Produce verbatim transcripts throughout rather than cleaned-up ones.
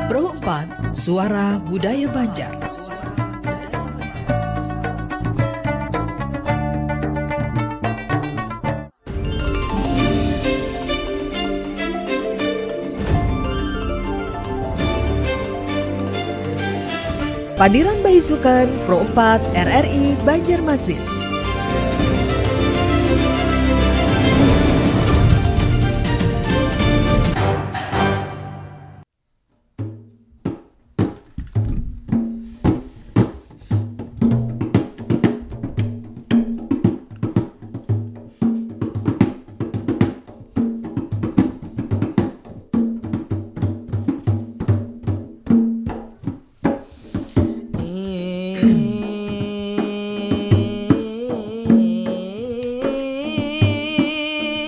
Pro empat, Suara Budaya Banjar. Padiran baisukan Pro empat R R I Banjarmasin.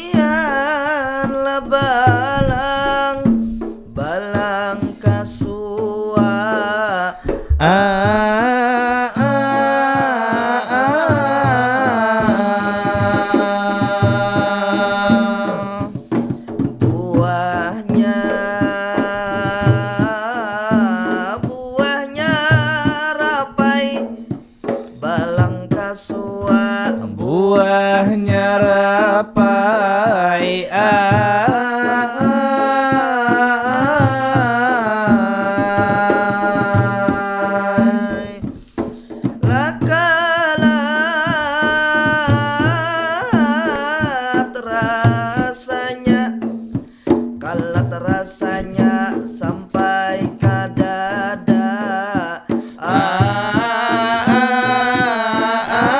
Ian lah balang, balang kasua. Ah, ah, ah, ah. Buahnya, buahnya rapai, balang kasua. Buahnya rapai ai. Lah kalat rasanya, kalat rasanya sampai ka dada. Ah, ah, ah, ah.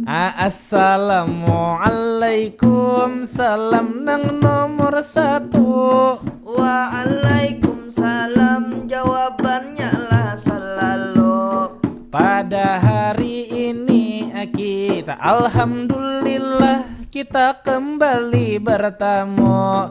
Ah, assalamualaikum, salam nang nomor satu. Waalaikumsalam, jawabannya lah selalu. Pada hari ini kita, alhamdulillah, kita kembali bertamu.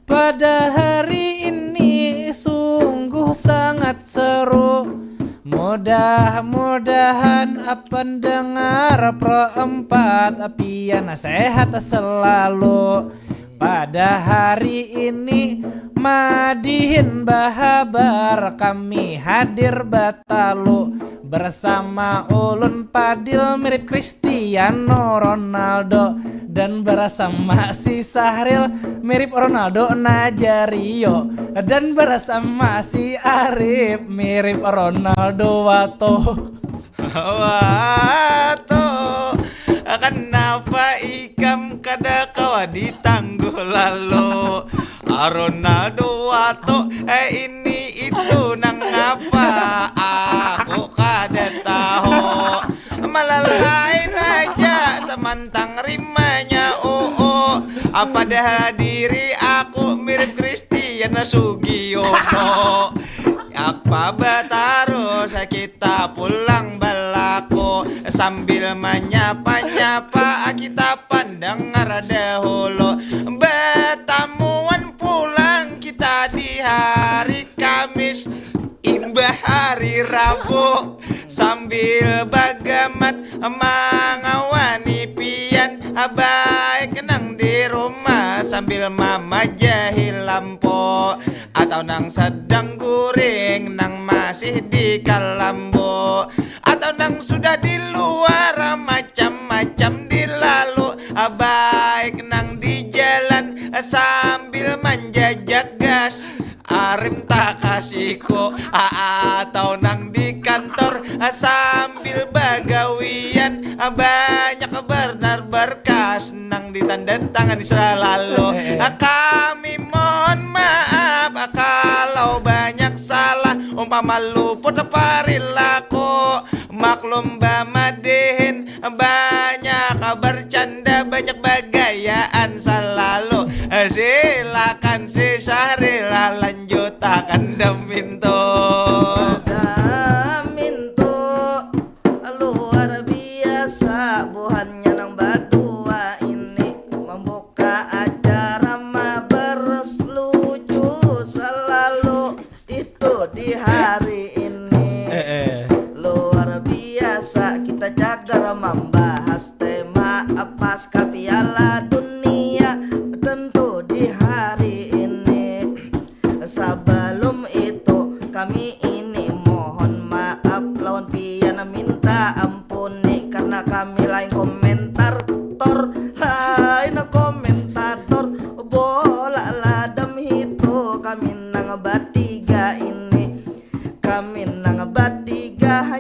Pada hari ini sungguh sangat seru. Mudah-mudahan pendengar Pro empat pian sehat selalu. Pada hari ini madihin bahabar kami hadir batalu. Bersama ulun Padil mirip Cristiano Ronaldo, dan bersama si Sahril mirip Ronaldo Nazario, dan bersama si Arif mirip Ronaldo Wato. Wato, kenapa ikam kada kawa ditangguh lalu? Ah, Ronaldo Wato, eh, ini itu nang apa? Aku kada tahu. Malah lain aja samantang rimanya, oh, oh. Ah, padahal diri aku mirip Cristiano Sugiono. Apa batarus kita pulang balaku sambil manyapa-nyapa kita pandangar dahulu. Batamuan pulang kita di hari Kamis, imbah hari Rabu sambil bagamat mangawani pian, baik nang di rumah sambil mamajahi lampu. Atau nang sedang guring nang masih di kalambu, atau nang sudah di luar macam-macam dilalu, baik nang di jalan sambil manjajak gas, arim takasiku, atau nang di kantor sambil bagawian, banyak benar berkas nang ditandatangani selalu. Kami mohon maaf kalau banyak salah, umpama luput perilaku. Maklum bamadihin, banyak bercanda, banyak bagayaan selalu. Silakan si Syahril lanjutakan demintu. Demintu. Luar biasa buhannya nang badua ini, membuka acara maberselucu selalu itu di hari ini.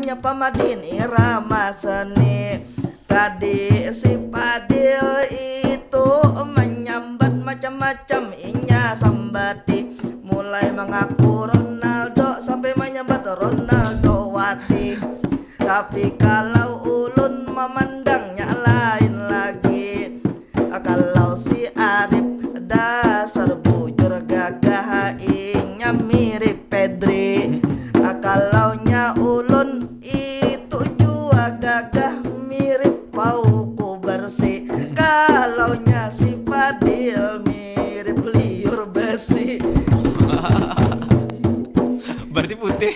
Nya pamadihin irama seni. Tadi si Padil itu manyambat macam-macam inya sambati. Mulai mangaku Ronaldo sampai manyambat Ronaldo wati. Tapi kalau ulun mamandangnya lain lagi. Kalau si Arif dasar bujur gagah inya mirip Pedri. Kalau nya ulun itu jua gagah mirip pauku bersih. Kalau nya si Padil mirip liur besi. Berarti putih.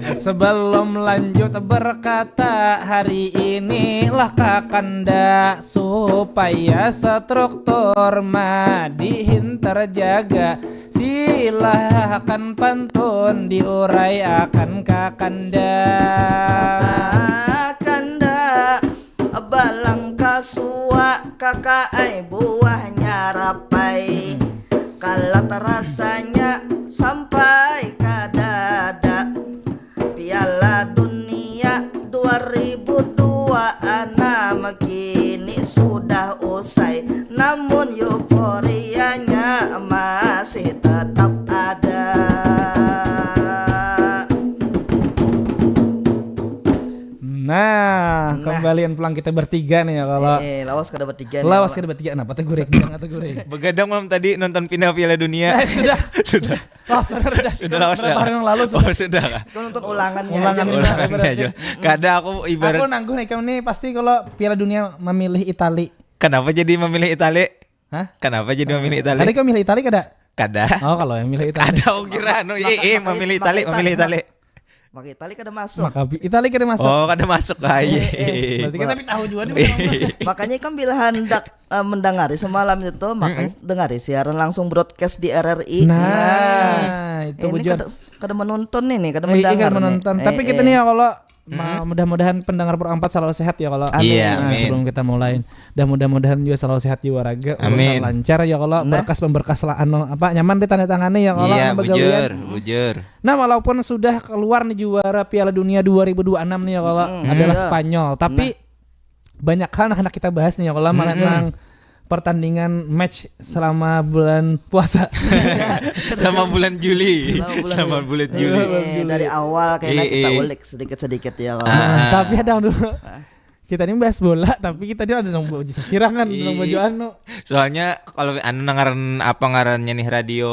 Sebelum lanjut berkata, hari inilah kakanda, supaya struktur madihin terjaga. Silahkan pantun diurai akan kakanda. Kakanda, balang kasua kakaai buahnya rapai. Kalat rasanya sampai kadada. Piala Dunia dua ribu dua anam kini sudah usai, namun euforianya masih tetap ada. Nah, kembalian pulang kita bertiga nih ya kalau Eh, lawas kada bertiga nih. Lawas kada bertiga, kenapa tuh gurek bilang atau gurek? Begadang malam tadi nonton final Piala Dunia. Eh, sudah. Sudah. Lawas benar sudah. Sudah lawas Berapa dah. Hari yang lalu Oh sudah. sudah lah. Kau nonton ulangannya Ulangan aja. dulu. Ulangannya aja. Kada aku Aku ibarat nangguh nih kamu nih pasti kalau Piala Dunia memilih Itali. Kenapa jadi memilih Itali? Hah? Kenapa jadi memilih Itali? Tadi kau milih Itali kada? Kada. Oh, kalau yang milih Itali. Ada aku kira anu eh eh Maka- memilih maka Itali, Itali, memilih Itali. Maka Itali kada masuk. Maka Itali kada masuk. Oh, kada masuk aja. Berarti kita tahu juga nih. Makanya ikam bila hendak eh, mendengari semalam itu, makanya dengari siaran langsung broadcast di R R I. Nah, itu Ini bujur. Kada, kada menonton ini, kada Eh, iya, mendengar kan menonton. nih. Tapi Eh, kita eh. nih ya kalau ma- mudah-mudahan pendengar berempat selalu sehat ya kalau. Amin. Iya, Nah, amin. Sebelum kita mulai, dan mudah-mudahan juga selalu sehat jiwa raga, urusan Amin. lancar ya kalau Nah. berkas pemberkas lah anu apa nyaman ditandatangani ya kalau Iya, anu bagawian. Bujur, bujur. Nah, walaupun sudah keluar nih juara Piala Dunia dua ribu dua puluh enam nih ya kalau Mm-mm. adalah Iya. Spanyol, tapi banyak hal nah hendak kita bahas nih ya kalau mengenai pertandingan match selama bulan puasa. Sama bulan Juli. Sama bulan Sama Juli. bulan Juli. Eh, dari awal kayaknya Eh, kita eh. ulik sedikit-sedikit ya kalau. Ah. Tapi ada dulu. Kita ini bahas bola, tapi kita ini ada nang baju sasirangan, nang baju anu. Soalnya kalau anu nangaran apa ngarannya nih radio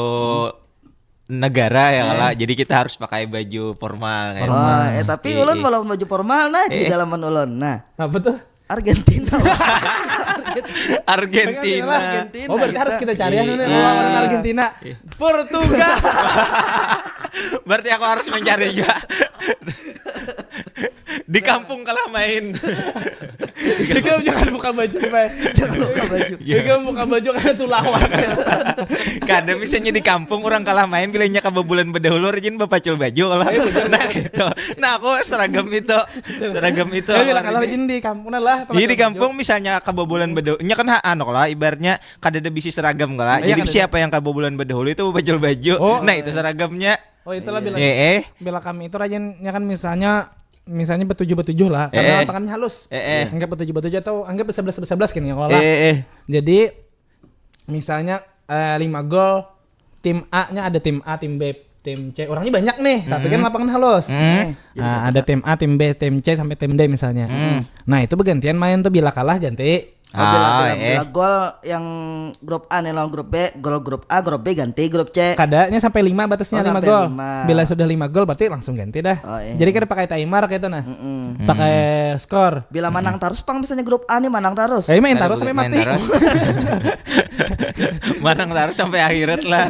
negara ya lah. Jadi kita harus pakai baju formal kayak. Oh, eh tapi Iya, ulun iya. walaupun baju formal nah di Eh. Dalam ulun. Nah, Apa tuh? Argentina. Argentina. Argentina. Oh, berarti harus kita cari anu nih Iya. lawan Argentina. Portugal. Berarti aku harus mencari juga. Di kampung kalah main. Ikam jangan buka baju, Pak. Jangan lupa baju. Iya. Ikam buka baju karena tuh lawan. Kada misalnya di kampung orang kalah main bilanya kabobolan bedahulu rajin bapacul baju kalau. Nah gitu. Nah aku seragam itu. Seragam itu. Ya, bila Aku kalah hari ini. Rajin di kampung lah. Iya di kampung misalnya kabobolan bedahulu. Nya kan ha- anu lah ibaratnya kada ada bisi seragam lah. Iya, Jadi kada siapa yang kabobolan bedahulu itu bapacul baju. Oh. Nah itu seragamnya. Oh, itulah bila Eh eh. Bila kami itu rajinnya kan misalnya misalnya betujuh betujuh lah karena Eh. lapangannya halus. Eh, eh. Anggap betujuh betujuh atau anggap bersebelas bersebelas gini ya kalau lah. Eh eh. Jadi misalnya eh, lima gol tim A-nya ada tim A, tim B, tim C. Orangnya banyak nih, tapi kan lapangan halus. Hmm. Nah, ada tim A, tim B, tim C sampai tim D misalnya. Nah, itu bergantian main tuh bila kalah ganti. Oh, bila, Ah, bila, eh. bila gol yang grup A nih lawan grup B, gol grup A, grup B ganti grup C. Kadanya sampai lima batasnya Oh, lima sampai gol. lima. Bila sudah lima gol berarti langsung ganti dah. Oh, iya. Jadi kada pakai timer gitu nah. Mm-mm. Pakai skor. Bila manang terus pang misalnya grup A nih manang terus. Saya main Ada terus sampai main mati. terus. Manang terus sampai akhirat lah.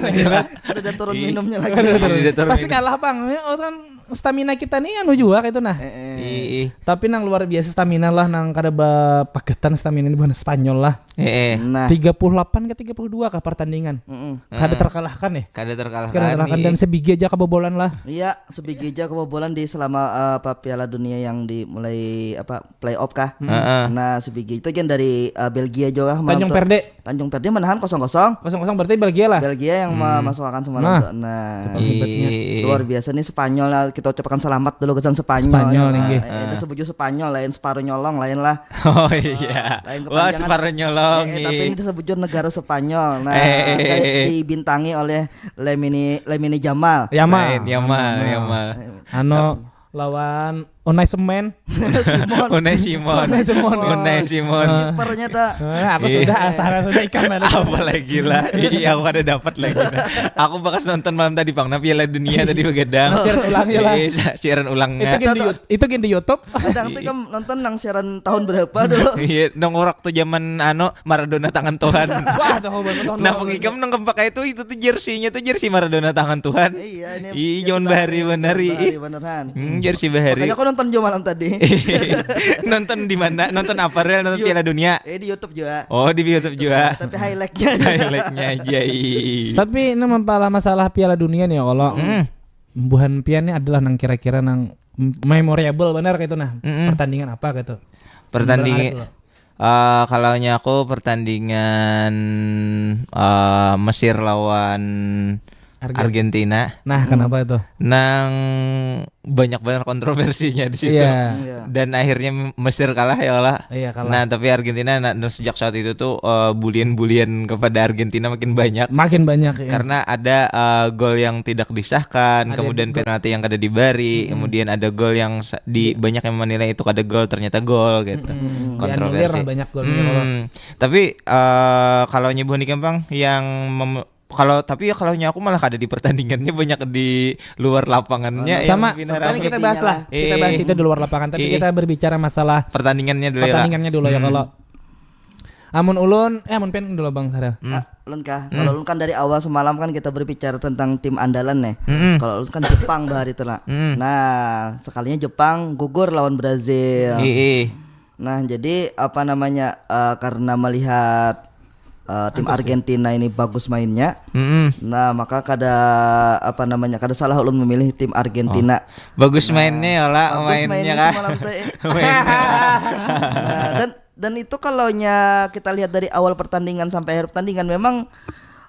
Ada turun Ih. minumnya lagi. Ada turun Pasti minum. Kalah pang. Ini orang stamina kita nih anu juga kayak itu nah. Eh, eh. Ih, ih. Tapi nang luar biasa stamina lah, nang kada bapagatan stamina ini bukan Spanyol lah. Eh, eh. Nah. Tiga puluh delapan ke tiga puluh dua kah pertandingan? Mm-mm. Kada terkalahkan nih. Kada terkalahkan. Kada terkalahkan nih. Dan sebigi aja kebobolan lah. Iya, sebigi aja kebobolan di selama eh, apa Piala Dunia yang dimulai apa playoff kah? Heeh. Nah, sebigi itu kan dari eh, Belgia juga kah malam Tanjung tuh. Perde. Tanjung Perde menahan kosong kosong. Kosong kosong berarti Belgia lah. Belgia yang hmm. Memasukkan semalam nah. Tuh. Nah, hebatnya. Luar biasa nih Spanyol lah. Kita ucapkan selamat dulu gasan Spanyol. Spanyol ya. Nah, eh, disebut juga Spanyol lain separuh nyolong lain lah. Oh iya. Lain kepanjangan. Wah, separuh nyolong. Eh, eh, tapi ini disebut juga negara Spanyol. Nah, eh, eh, eh, eh. Dibintangi oleh Lamine Lamine Jamal. Yamal. Lain, Yamal, Yamal. Anu lawan Unai Semen. Simon. Unai Simon. Unai Simon. Unai Simon. Kipernya dah. Eh, aku sudah asal sudah ikam balik. Apalagi lah. Iya, aku kada dapat lagi. Aku bakas nonton malam tadi pang nah Piala Dunia tadi begadang. Siaran ulang ya lah. Iya, siaran ulangnya. Itu gini di YouTube. Kadang tuh ikam nonton nang siaran tahun berapa dulu? Iya, nang waktu zaman anu Maradona tangan Tuhan. Wah, tahu banget tahun. Nah, pengikam nang kempakai itu itu tuh jersey-nya tuh jersey Maradona tangan Tuhan. Iya, ini. Ih, jangan bahari bener ih. Bahari beneran. Hmm, jersey bahari. Makanya aku nonton juga malam tadi. Nonton di mana? Nonton apa real? Nonton Piala Dunia. Eh di YouTube juga. Oh, di YouTube juga. Tapi highlight-nya aja. Highlight-nya aja. Ih. Tapi ini masalah masalah Piala Dunia nih ya kalau hmm. Buhan pian ini adalah nang kira-kira nang memorable benar kayak itu nah. Mm-mm. Pertandingan apa gitu? Pertandingan Uh, kalau aku pertandingan uh, Mesir lawan Argentina. Argentina. Nah, kenapa itu? Nang banyak banget kontroversinya di situ. Iya. Dan akhirnya Mesir kalah ya lah. Iya, kalah. Nah, tapi Argentina nah, sejak saat itu tuh uh, bulian-bulian kepada Argentina makin banyak. Makin banyak ya. Karena ada uh, gol yang tidak disahkan, ada kemudian penalti yang kada dibari, hmm. Kemudian ada gol yang di banyak yang menilai itu kada gol ternyata gol gitu. Hmm. Kontroversi. Banyak gol hmm. Tapi uh, kalau nyebuh nih gampang yang mem- kalau tapi ya kalau aku malah kada di pertandingannya banyak di luar lapangannya sama yang kita bahas lah eh. Kita bahas itu di luar lapangan tapi eh. Kita berbicara masalah pertandingannya dulu pertandingannya ya, dulu ya hmm. Kalau amun ulun eh amun pen dulu bang Sarel hmm. Ah, ulun kah hmm. Kalau ulun kan dari awal semalam kan kita berbicara tentang tim andalan nih hmm. Kalau ulun kan Jepang bahari itu lah hmm. Nah sekalinya Jepang gugur lawan Brazil eh. Nah jadi apa namanya uh, karena melihat uh, tim Argentina ini bagus mainnya. Mm-mm. Nah, maka kada apa namanya? Kada salah ulun memilih tim Argentina. Oh. Bagus nah, mainnya ya lah, bagus mainnya, mainnya kah? Semalam tuh. Eh. Nah, dan dan itu kalau nya kita lihat dari awal pertandingan sampai akhir pertandingan memang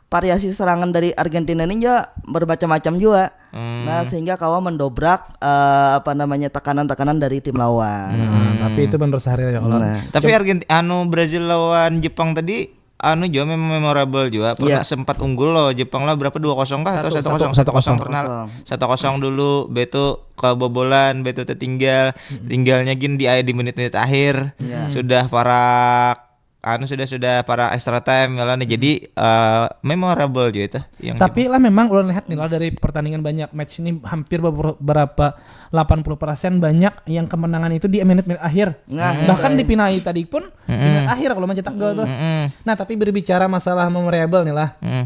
variasi serangan dari Argentina ini ya bermacam-macam juga. Hmm. Nah, sehingga kawa mendobrak uh, apa namanya tekanan-tekanan dari tim lawan. Hmm. Nah, tapi itu menurut saya ya kalau. Nah. Tapi Argentina anu Brazil lawan Jepang tadi anu juga memang memorable juga pernah yeah. Sempat unggul loh Jepang lah berapa dua kosong kah atau satu kosong satu kosong pernah satu kosong dulu betu kebobolan betu tertinggal hmm. Tinggalnya gin di di menit-menit akhir yeah. Sudah parak anu sudah sudah para extra time lah nih jadi uh, memorable juga itu yang tapi lah memang ulun lihat nih lah dari pertandingan banyak match ini hampir beberapa delapan puluh persen banyak yang kemenangan itu di menit-menit akhir nah, bahkan di penalti tadi pun mm-hmm. Di menit akhir kalau mencetak gol tuh mm-hmm. Nah tapi berbicara masalah memorable nih lah mm.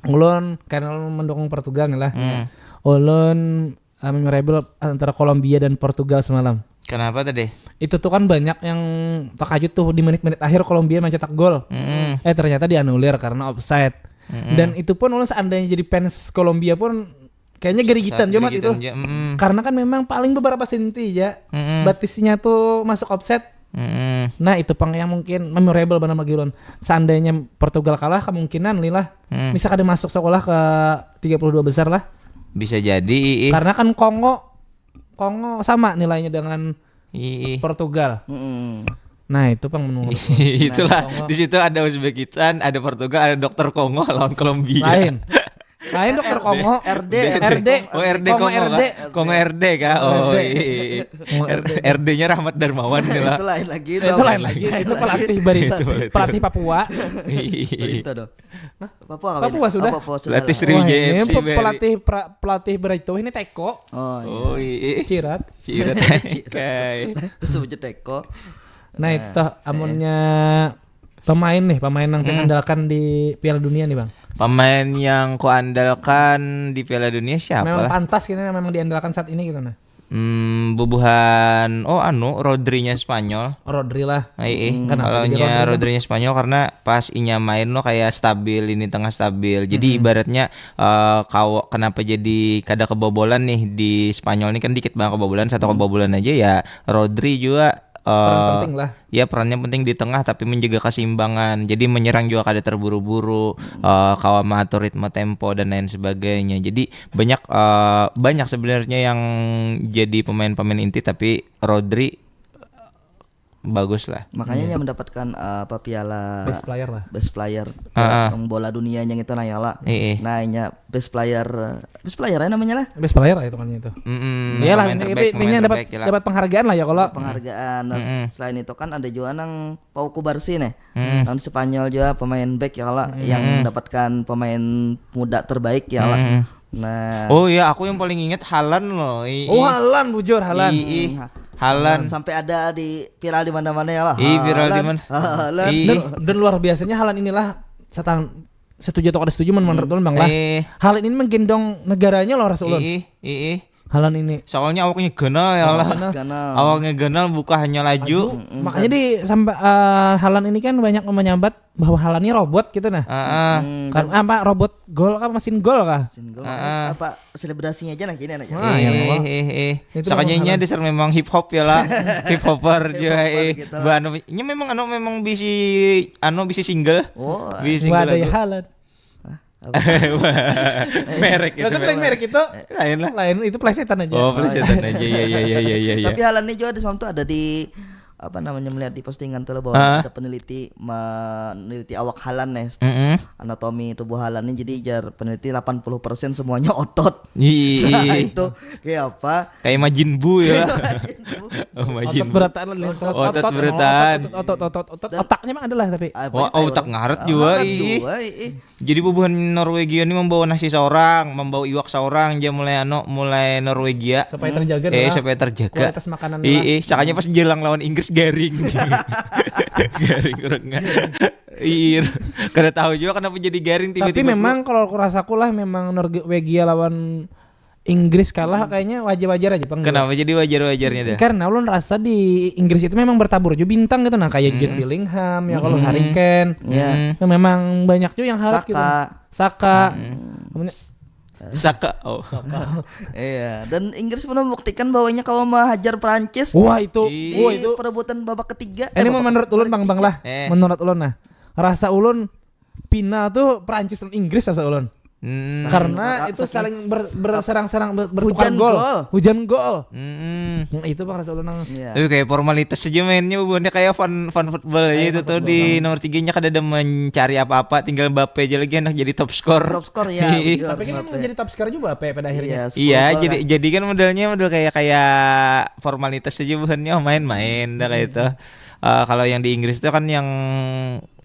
Ulun karena ulun mendukung Portugal nih lah mm. Ulun uh, memorable antara Kolombia dan Portugal semalam. Kenapa tadi? Itu tuh kan banyak yang terkajut tuh di menit-menit akhir Kolombia mencetak gol. Mm. Eh ternyata dianulir karena offside. Mm. Dan itu pun ulun seandainya jadi fans Kolombia pun kayaknya gerigitan juga itu. Mm. Karena kan memang paling beberapa senti ya. Mm. Batisnya tuh masuk offside. Mm. Nah itu pang yang mungkin memorable benar bagi ulun. Seandainya Portugal kalah kemungkinan lila mm. Bisa kada masuk sekolah ke tiga puluh dua besar lah. Bisa jadi. Ii. Karena kan Kongo Kongo sama nilainya dengan ii. Portugal. Mm-mm. Nah, itu pang menurut itulah nah, di situ ada Uzbekistan, ada Portugal, ada dokter Kongo lawan Kolombia. Lain. Lain dokter Kongo. R D, R D. Oh, R D Kongo, Kongo R D. Kongo R D kah? Oh, iya. R D-nya Rahmat Darmawan lah. Itu lain lagi. Itu lain lagi. Itu pelatih berita. Pelatih Papua. Berita dong. Papua, Papua sudah. Papua sudah. Pelatih Sriwijaya F C. Pelatih pelatih berita ini Teko. Oh, iya. Cirat. Cirat. Itu sebutnya Teko. Nah, itu toh amunnya pemain nih, pemain yang hmm. Andalkan di Piala Dunia nih, Bang. Pemain yang ku andalkan di Piala Dunia siapa? Memang lah? Pantas gitu memang diandalkan saat ini gitu nah. Hmm, bubuhan oh anu Rodrinya Spanyol. Rodri lah. Iya. Hmm, kalau nya Rodrinya Spanyol karena pas inya main lo kayak stabil ini tengah stabil. Jadi hmm. Ibaratnya uh, kau kenapa jadi kada kebobolan nih di Spanyol ini kan dikit banget kebobolan satu hmm. Kebobolan aja ya Rodri juga peran uh, penting lah. Ya, perannya penting di tengah tapi menjaga keseimbangan. Jadi menyerang juga kada terburu-buru, uh, kawa mengatur ritme tempo dan lain sebagainya. Jadi banyak uh, banyak sebenarnya yang jadi pemain-pemain inti, tapi Rodri bagus lah. Makanya hmm. Dia mendapatkan uh, apa piala best player lah. Best player uh, uh. Bola dunia yang itu nah ya lah. Iya. Nah, inya best player best player ya namanya lah. Best player lah itu kan itu. Mm -mm. Iyalah, intinya dapat dapat penghargaan lah ya kalau penghargaan. Nah, mm -mm. Selain itu kan ada juga nang Pau Kubarsi nih. Mm -mm. Nang Spanyol juga pemain back ya kalau mm -mm. Yang mendapatkan pemain muda terbaik ya lah. Mm -mm. Nah. Oh ya, aku yang paling ingat Halan loh. I, oh, Halan bujur Halan. I, i. Halan. Sampai ada di viral di mana-mana ya lah. Ih, viral di mana? Halan. Dan, dan luar biasanya Halan inilah satan setuju atau kada setuju menurut ulun Bang lah. Eh. Halan ini menggendong negaranya loh Rasulun. Ih, ih. Halan ini. Soalnya awaknya ganal ya lah. Ganal. Awaknya ganal buka hanya laju. Makanya di sampai uh, Halan ini kan banyak menyambat bahwa Halan ini robot gitu nah. Uh, uh. Karena apa robot gol kah mesin gol kah? Mesin gol. Uh, uh. Apa selebrasinya aja nah gini anak. Ah, eh, eh, eh. Sakanya nya dasar memang hip hop ya lah. Hip hopper juga eh. Gitu lah. Anu, ini memang anu memang bisi anu bisi single. Oh. Bisi single. Ada ya Halan. Merek itu. Tapi lain merek itu. Lain lah. Lain itu plesetan aja. Oh, plesetan aja. Iya iya iya iya iya. Tapi Halan ini juga di semalam tuh ada di apa namanya melihat di postingan tuh bahwa ah. Ada peneliti meneliti awak Halan nih. Mm -hmm. Anatomi tubuh Halan ini jadi jar peneliti delapan puluh persen semuanya otot. Iya. Itu kayak apa? Kayak Majin Buu ya. Majin Buu. Otot berataan lah. Otot, otot berataan. Otot, otot, otot, otot. Otaknya emang ada lah tapi. Wah, oh, otak ngaret juga. Ngaret juga, ih. Jadi bubuhan Norwegia ini membawa nasi seorang, membawa iwak seorang aja mulai anu mulai Norwegia. Supaya terjaga. Eh, supaya terjaga. Kualitas makanan. Ih, sakanya pas jelang lawan Inggris garing. Garing urangnya. Iya. Kada tahu juga kenapa jadi garing tiba-tiba. Tapi memang kalau rasaku lah memang Norwegia lawan Inggris kalah hmm. Kayaknya wajar-wajar aja pang. Kenapa jadi wajar-wajarnya deh? Karena ulun rasa di Inggris itu memang bertabur juga bintang gitu nah kayak hmm. Jude Bellingham ya kalau hmm. Harry Kane. Yeah. Hmm. Memang banyak juga yang harus gitu. Saka. Hmm. Saka. Oh. Iya, dan Inggris pun membuktikan bahwa nya kalau menghajar Prancis. Wah, itu. Di wah, itu perebutan babak ketiga. Ini eh, menurut ulun Bang Bang lah. Eh. Menurut ulun nah. Rasa ulun Pina tuh Prancis dan Inggris asa ulun. Hmm. Karena itu saling ber, berserang-serang ber, bertukar gol. Hujan gol. Hujan gol. Hmm. Nah, itu bakal selalu nang. Yeah. Tapi kayak formalitas saja mainnya bukannya kayak fun fun football aja itu tuh di nomor tiga nya kada ada mencari apa-apa tinggal Mbappe aja lagi anak jadi top skor. Top skor ya. Tapi kan mau jadi top skor juga Mbappe pada akhirnya. Iya, yeah, jadi kan. Jadi kan modelnya model kayak kayak formalitas saja bukannya main-main dah kayak itu. Uh, kalau yang di Inggris itu kan yang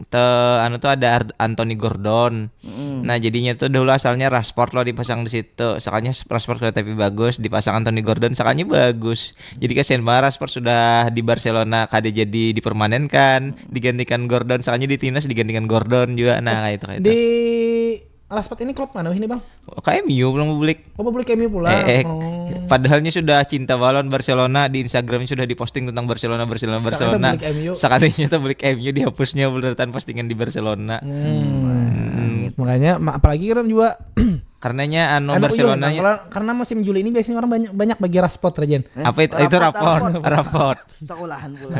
te anu tuh ada Anthony Gordon. Mm. Nah, jadinya tuh dulu asalnya Rashford lo dipasang di situ. Soalnya Rashford sudah tapi bagus, dipasang Anthony Gordon soalnya bagus. Jadi kasihan banget Rashford sudah di Barcelona kada jadi dipermanenkan, digantikan Gordon, soalnya di timnas digantikan Gordon juga. Nah, kayak itu kayak itu. Di Rashford ini klub mana ini, Bang? K M U pulang publik. Oh, publik M U pulang. Eh, eh, oh. Padahalnya sudah cinta balon Barcelona di Instagramnya sudah diposting tentang Barcelona Barcelona Barcelona. Sekalinya tuh beli M U dihapusnya beneran postingan di Barcelona. Hmm. Hmm. Makanya apalagi kan juga karenanya anu, anu Barcelona iya, karena, karena musim Juli ini biasanya orang banyak banyak bagi raspot Rajen. Eh, apa itu rapot, itu rapot, rapot. Sekolahan pula.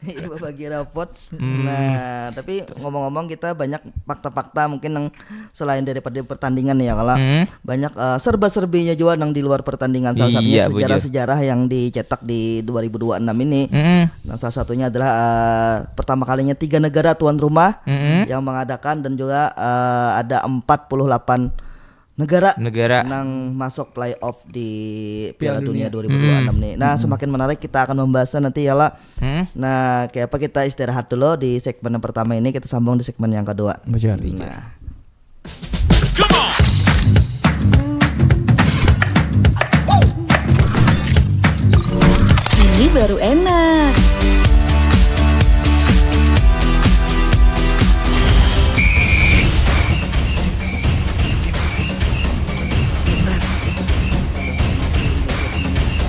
Iya bagi rapot. Hmm. Nah, tapi ngomong-ngomong kita banyak fakta-fakta mungkin yang selain daripada pertandingan ya kalau hmm. Banyak uh, serba-serbinya juga yang di luar pertandingan salah satunya iya, sejarah-sejarah yang dicetak di dua ribu dua puluh enam ini. Hmm. Nah, salah satunya adalah uh, pertama kalinya tiga negara tuan rumah hmm. Yang mengadakan dan juga uh, ada empat puluh delapan negara negara nang masuk playoff di Piala Dunia dua ribu dua puluh enam nih. Nah, semakin menarik kita akan membahasnya nanti ya lah. Hmm? Nah, kayak apa kita istirahat dulu di segmen yang pertama ini, kita sambung di segmen yang kedua. Betul. Nah. Ini baru enak.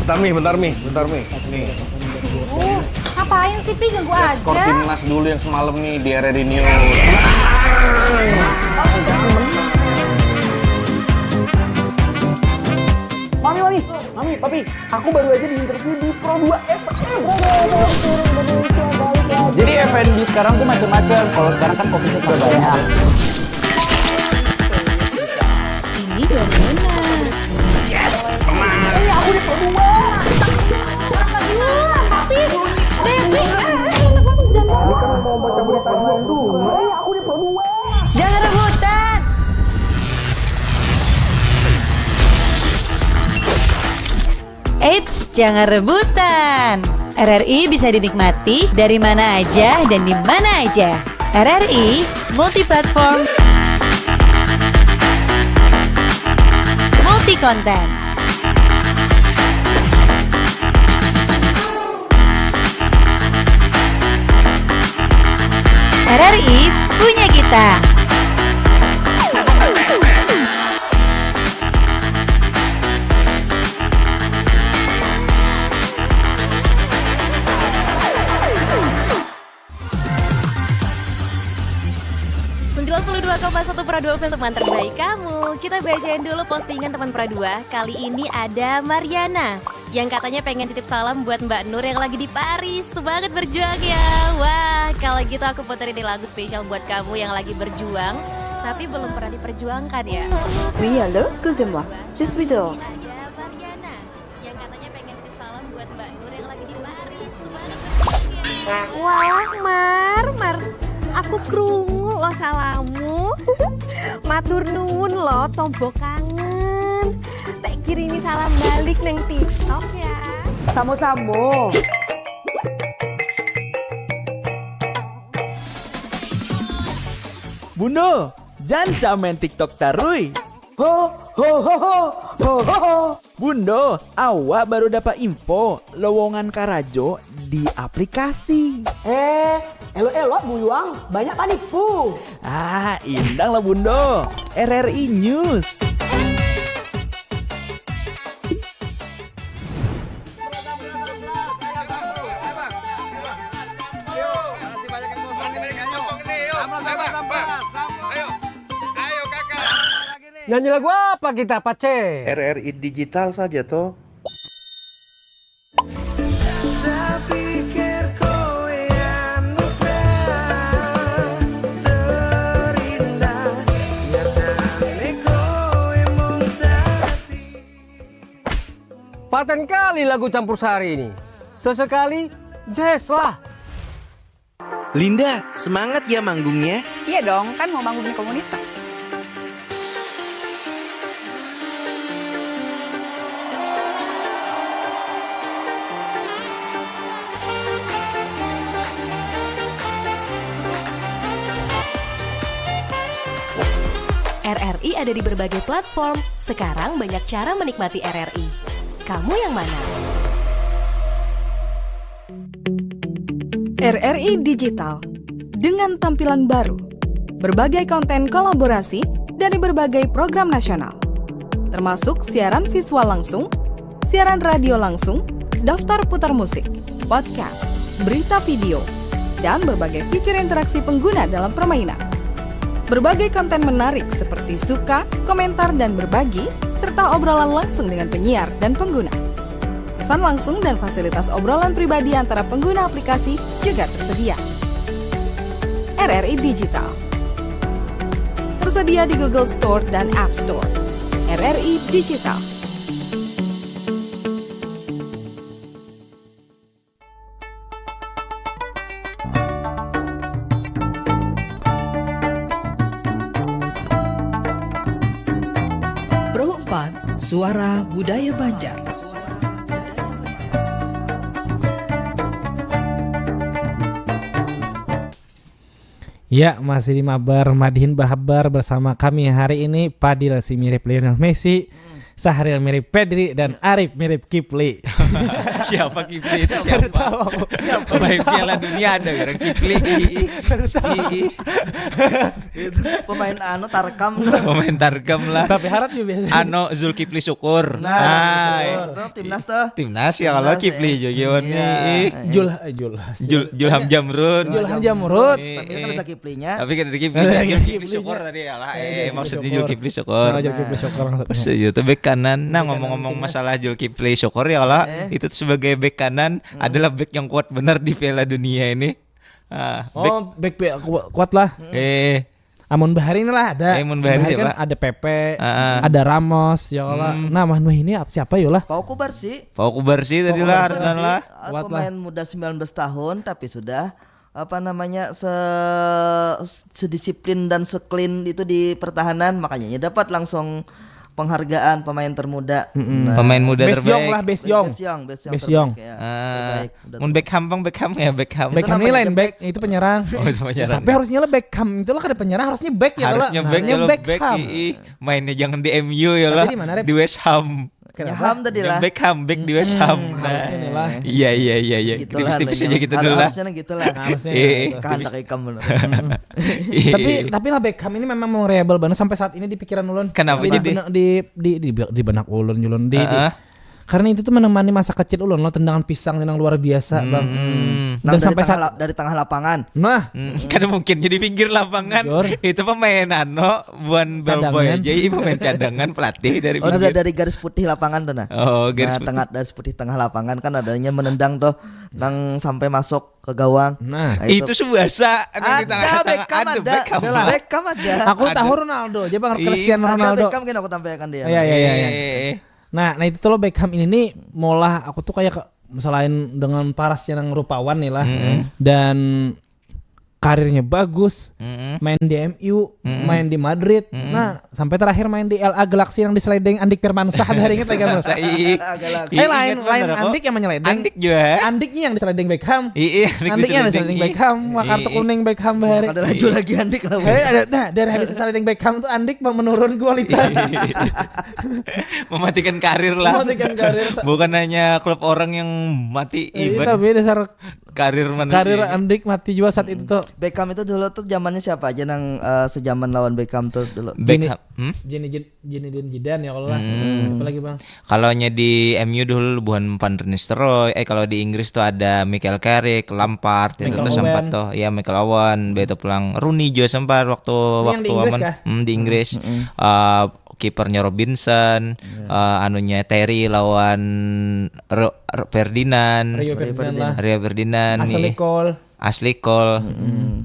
Bentar mi, bentar mi, bentar mi. Nih. Uh, ngapain sih Pi ganggu aja? Skor timnas dulu yang semalam nih di R R I News. Mami, mami, mami, papi, aku baru aja di interview di Pro dua F M. Jadi F and B sekarang tuh macam-macam. Kalau sekarang kan coffee shop udah banyak. Ini dari mana? Eh, aku di Pro dua. Tapi Devi, eh, enak banget jangan. Mau baca berita dua dulu. Eh, aku di Pro dua. Jangan rebutan. Eits, jangan rebutan. R R I bisa dinikmati dari mana aja dan di mana aja. R R I multi platform, multi konten. R R I punya kita. Sembilan puluh dua koma satu Pro dua Film, teman terbaik kamu. Kita bacain dulu postingan teman Pro dua. Kali ini ada Mariana yang katanya pengen titip salam buat Mbak Nur yang lagi di Paris. Semangat berjuang ya. Wah, kalau gitu aku puterin nih lagu spesial buat kamu yang lagi berjuang tapi belum pernah diperjuangkan ya. Oui, allô, excusez-moi, je suis dehors. Ada Mariana yang katanya pengen titip salam buat Mbak Nur yang lagi di Paris. Semangat. Wah, Mar, Mar, aku krungu lo salammu. Matur nuwun lo, tombo kangen. Tak kirimi salam balik neng TikTok ya. Samo-samo. Bundo, janca main TikTok tarui. Ho ho ho ho ho ho ho. Bundo, awak baru dapat info lowongan karajo di aplikasi. Eh, elok-elok buyuang, banyak panipu. Ah, indang lah Bundo. R R I News. Nyanyi lagu apa kita, Pace? R R I Digital saja, toh. Paten kali lagu campur sari ini. Sesekali, jazz lah. Linda, semangat ya manggungnya. Iya dong, kan mau manggung di komunitas. R R I ada di berbagai platform. Sekarang banyak cara menikmati R R I. Kamu yang mana? R R I Digital dengan tampilan baru, berbagai konten kolaborasi dari berbagai program nasional, termasuk siaran visual langsung, siaran radio langsung, daftar putar musik, podcast, berita video, dan berbagai fitur interaksi pengguna dalam permainan. Berbagai konten menarik seperti suka, komentar, dan berbagi, serta obrolan langsung dengan penyiar dan pengguna. Pesan langsung dan fasilitas obrolan pribadi antara pengguna aplikasi juga tersedia. R R I Digital tersedia di Google Store dan App Store. R R I Digital. Pro empat, Suara Budaya Banjar. Ya, masih di Mabar Madihin Berhabar bersama kami hari ini, Padil si mirip Lionel Messi, Sahril mirip Pedri, dan Arif mirip Kipli. Siapa Kipli itu? Siapa? Pemain Piala Dunia ada orang Kipli. Itu pemain anu Tarkam. Pemain Tarkam lah. Tapi harat juga biasa. Ano Zulkifli Syukur. Nah, timnas tuh. Timnas ya kalau Kipli juga nih. Jul Jul Jul Julham Jamrun. Julham Jamrun. Tapi kan ada Kiplinya. Tapi kan ada Kipli. Kipli Syukur tadi ya lah. Eh maksudnya Zulkifli Syukur. Zulkifli Syukur. Maksudnya itu baik kanan. Nah, ngomong-ngomong masalah Zulkifli Syukur ya, kalau itu sebagai back kanan adalah back yang kuat benar di Piala Dunia ini. Ah, back. Oh, back, back ku- kuat lah. Eh, Amun Bahari ini lah ada. Eh, mun Bahari kan siapa? Ada Pepe, Ah, ah. Ada Ramos, ya Allah. Nah, Manu ini apa, siapa yo lah? Pau Kubarsi. Pau Kubarsi tadi lah, Ardan lah. Ah, Kuat lah. Pemain muda sembilan belas tahun tapi sudah apa namanya se sedisiplin dan seclean itu di pertahanan, makanya ia dapat langsung penghargaan pemain termuda. Nah, Pemain muda Best terbaik. Young lah, best young. Best Young, Best Young Best Young. terbaik, ya. Ah, Terbaik. mun Beckham, Bang, Beckham ya, Beckham. Beckham ini namanya lain Beckham. Back, itu penyerang. Oh, itu penyerang. Tapi harusnya lah Beckham itu lah kada penyerang, harusnya back ya Harusnya lah. back ya lo, back. Beckham. Ii. Mainnya jangan di M U ya lah. Tadi di mana, Rep? Di West Ham. Ya, Ham tadi lah. Beckham, back di West Ham. Hmm, harusnya nih lah. Iya, iya, iya, iya. Gitu Tipis-tipis lah, aja gitu dulu lah. Harusnya gitu lah. Harusnya Iya, gitu. Kehendak ikam bener. Iya. Tapi tapi lah Beckham ini memang memorable banget sampai saat ini di pikiran ulun. Kenapa di, jadi? Di, di, di, di benak ulun, ulun di, di- Heeh. Karena itu tuh menemani masa kecil ulun lo, tendangan pisang yang luar biasa, Bang. Hmm. Dan Nang dari sampai tengah saat la- dari tengah lapangan. Nah, Hmm, kada mungkin jadi pinggir lapangan. Jor. Itu pemain ano, buan bellboy Cadangan. aja, ini pemain cadangan, pelatih dari Oh, dari, pinggir. Dari garis putih lapangan tuh nah. Oh, garis Nah, putih. Tengah, garis putih tengah lapangan kan adanya menendang tuh, nang sampai masuk ke gawang. nah. Nah, Itu subasa, anu, di Ada tengah-tengah. Beckham ada. Beckham. Ada lah. Beckham ada. Aku Ada. Tahu Ronaldo aja, Bang, Ih. Cristiano Ada Ronaldo. Beckham kan aku tampilkan dia. Iya, iya, iya, iya. Eh, Nah, nah itu tuh lo, Beckham ini nih, molah aku tuh kayak ke- selain dengan parasnya nang rupawan nih lah, Mm-mm. dan karirnya bagus, Mm-mm. main di M U, main di Madrid, nah sampai terakhir main di L A Galaxy yang diseledeng Andik Firmansyah, ada ingat lagi, Bang? Masa ih. Agak lah. Eh, lain, Ingat lain bener, kok. Andik yang menyelidiki. Andik juga. Andiknya yang diselidiki Beckham. Iya, Andik Andiknya yang diselidiki. diselidiki Beckham, wah, kartu Iya. Kuning Beckham bahari. Ada laju lagi Andik lah. Eh, ada, nah, dari habis diselidiki Beckham tuh Andik menurun kualitas. Mematikan karir lah. Mematikan karir. Bukan hanya klub orang yang mati, Iya, iban tapi dasar karir manusia. Karir Andik mati juga saat itu tuh. Beckham itu dulu tuh zamannya siapa aja nang eh, sejaman lawan Beckham tuh dulu? Beckham. Hmm? Jenny Jenny Jenny dan Jidan ya kalau lah. Hmm. Siapa lagi, Bang? Kalau nya di M U dulu buhan Van Nistelrooy, eh kalau di Inggris tuh ada Michael Carrick, Lampard, itu Michael tuh sempat Owen. Tuh ya, Michael Owen, itu pulang Rooney juga sempat waktu Yang waktu di Inggris aman. Kah? Hmm, di Inggris. Eh, kipernya Robinson, eh, anunya Terry lawan Ro- Ro- Ferdinand, Rio Ferdinand lah. Rio Ferdinand Ashley nih. Cole. Ashley Cole.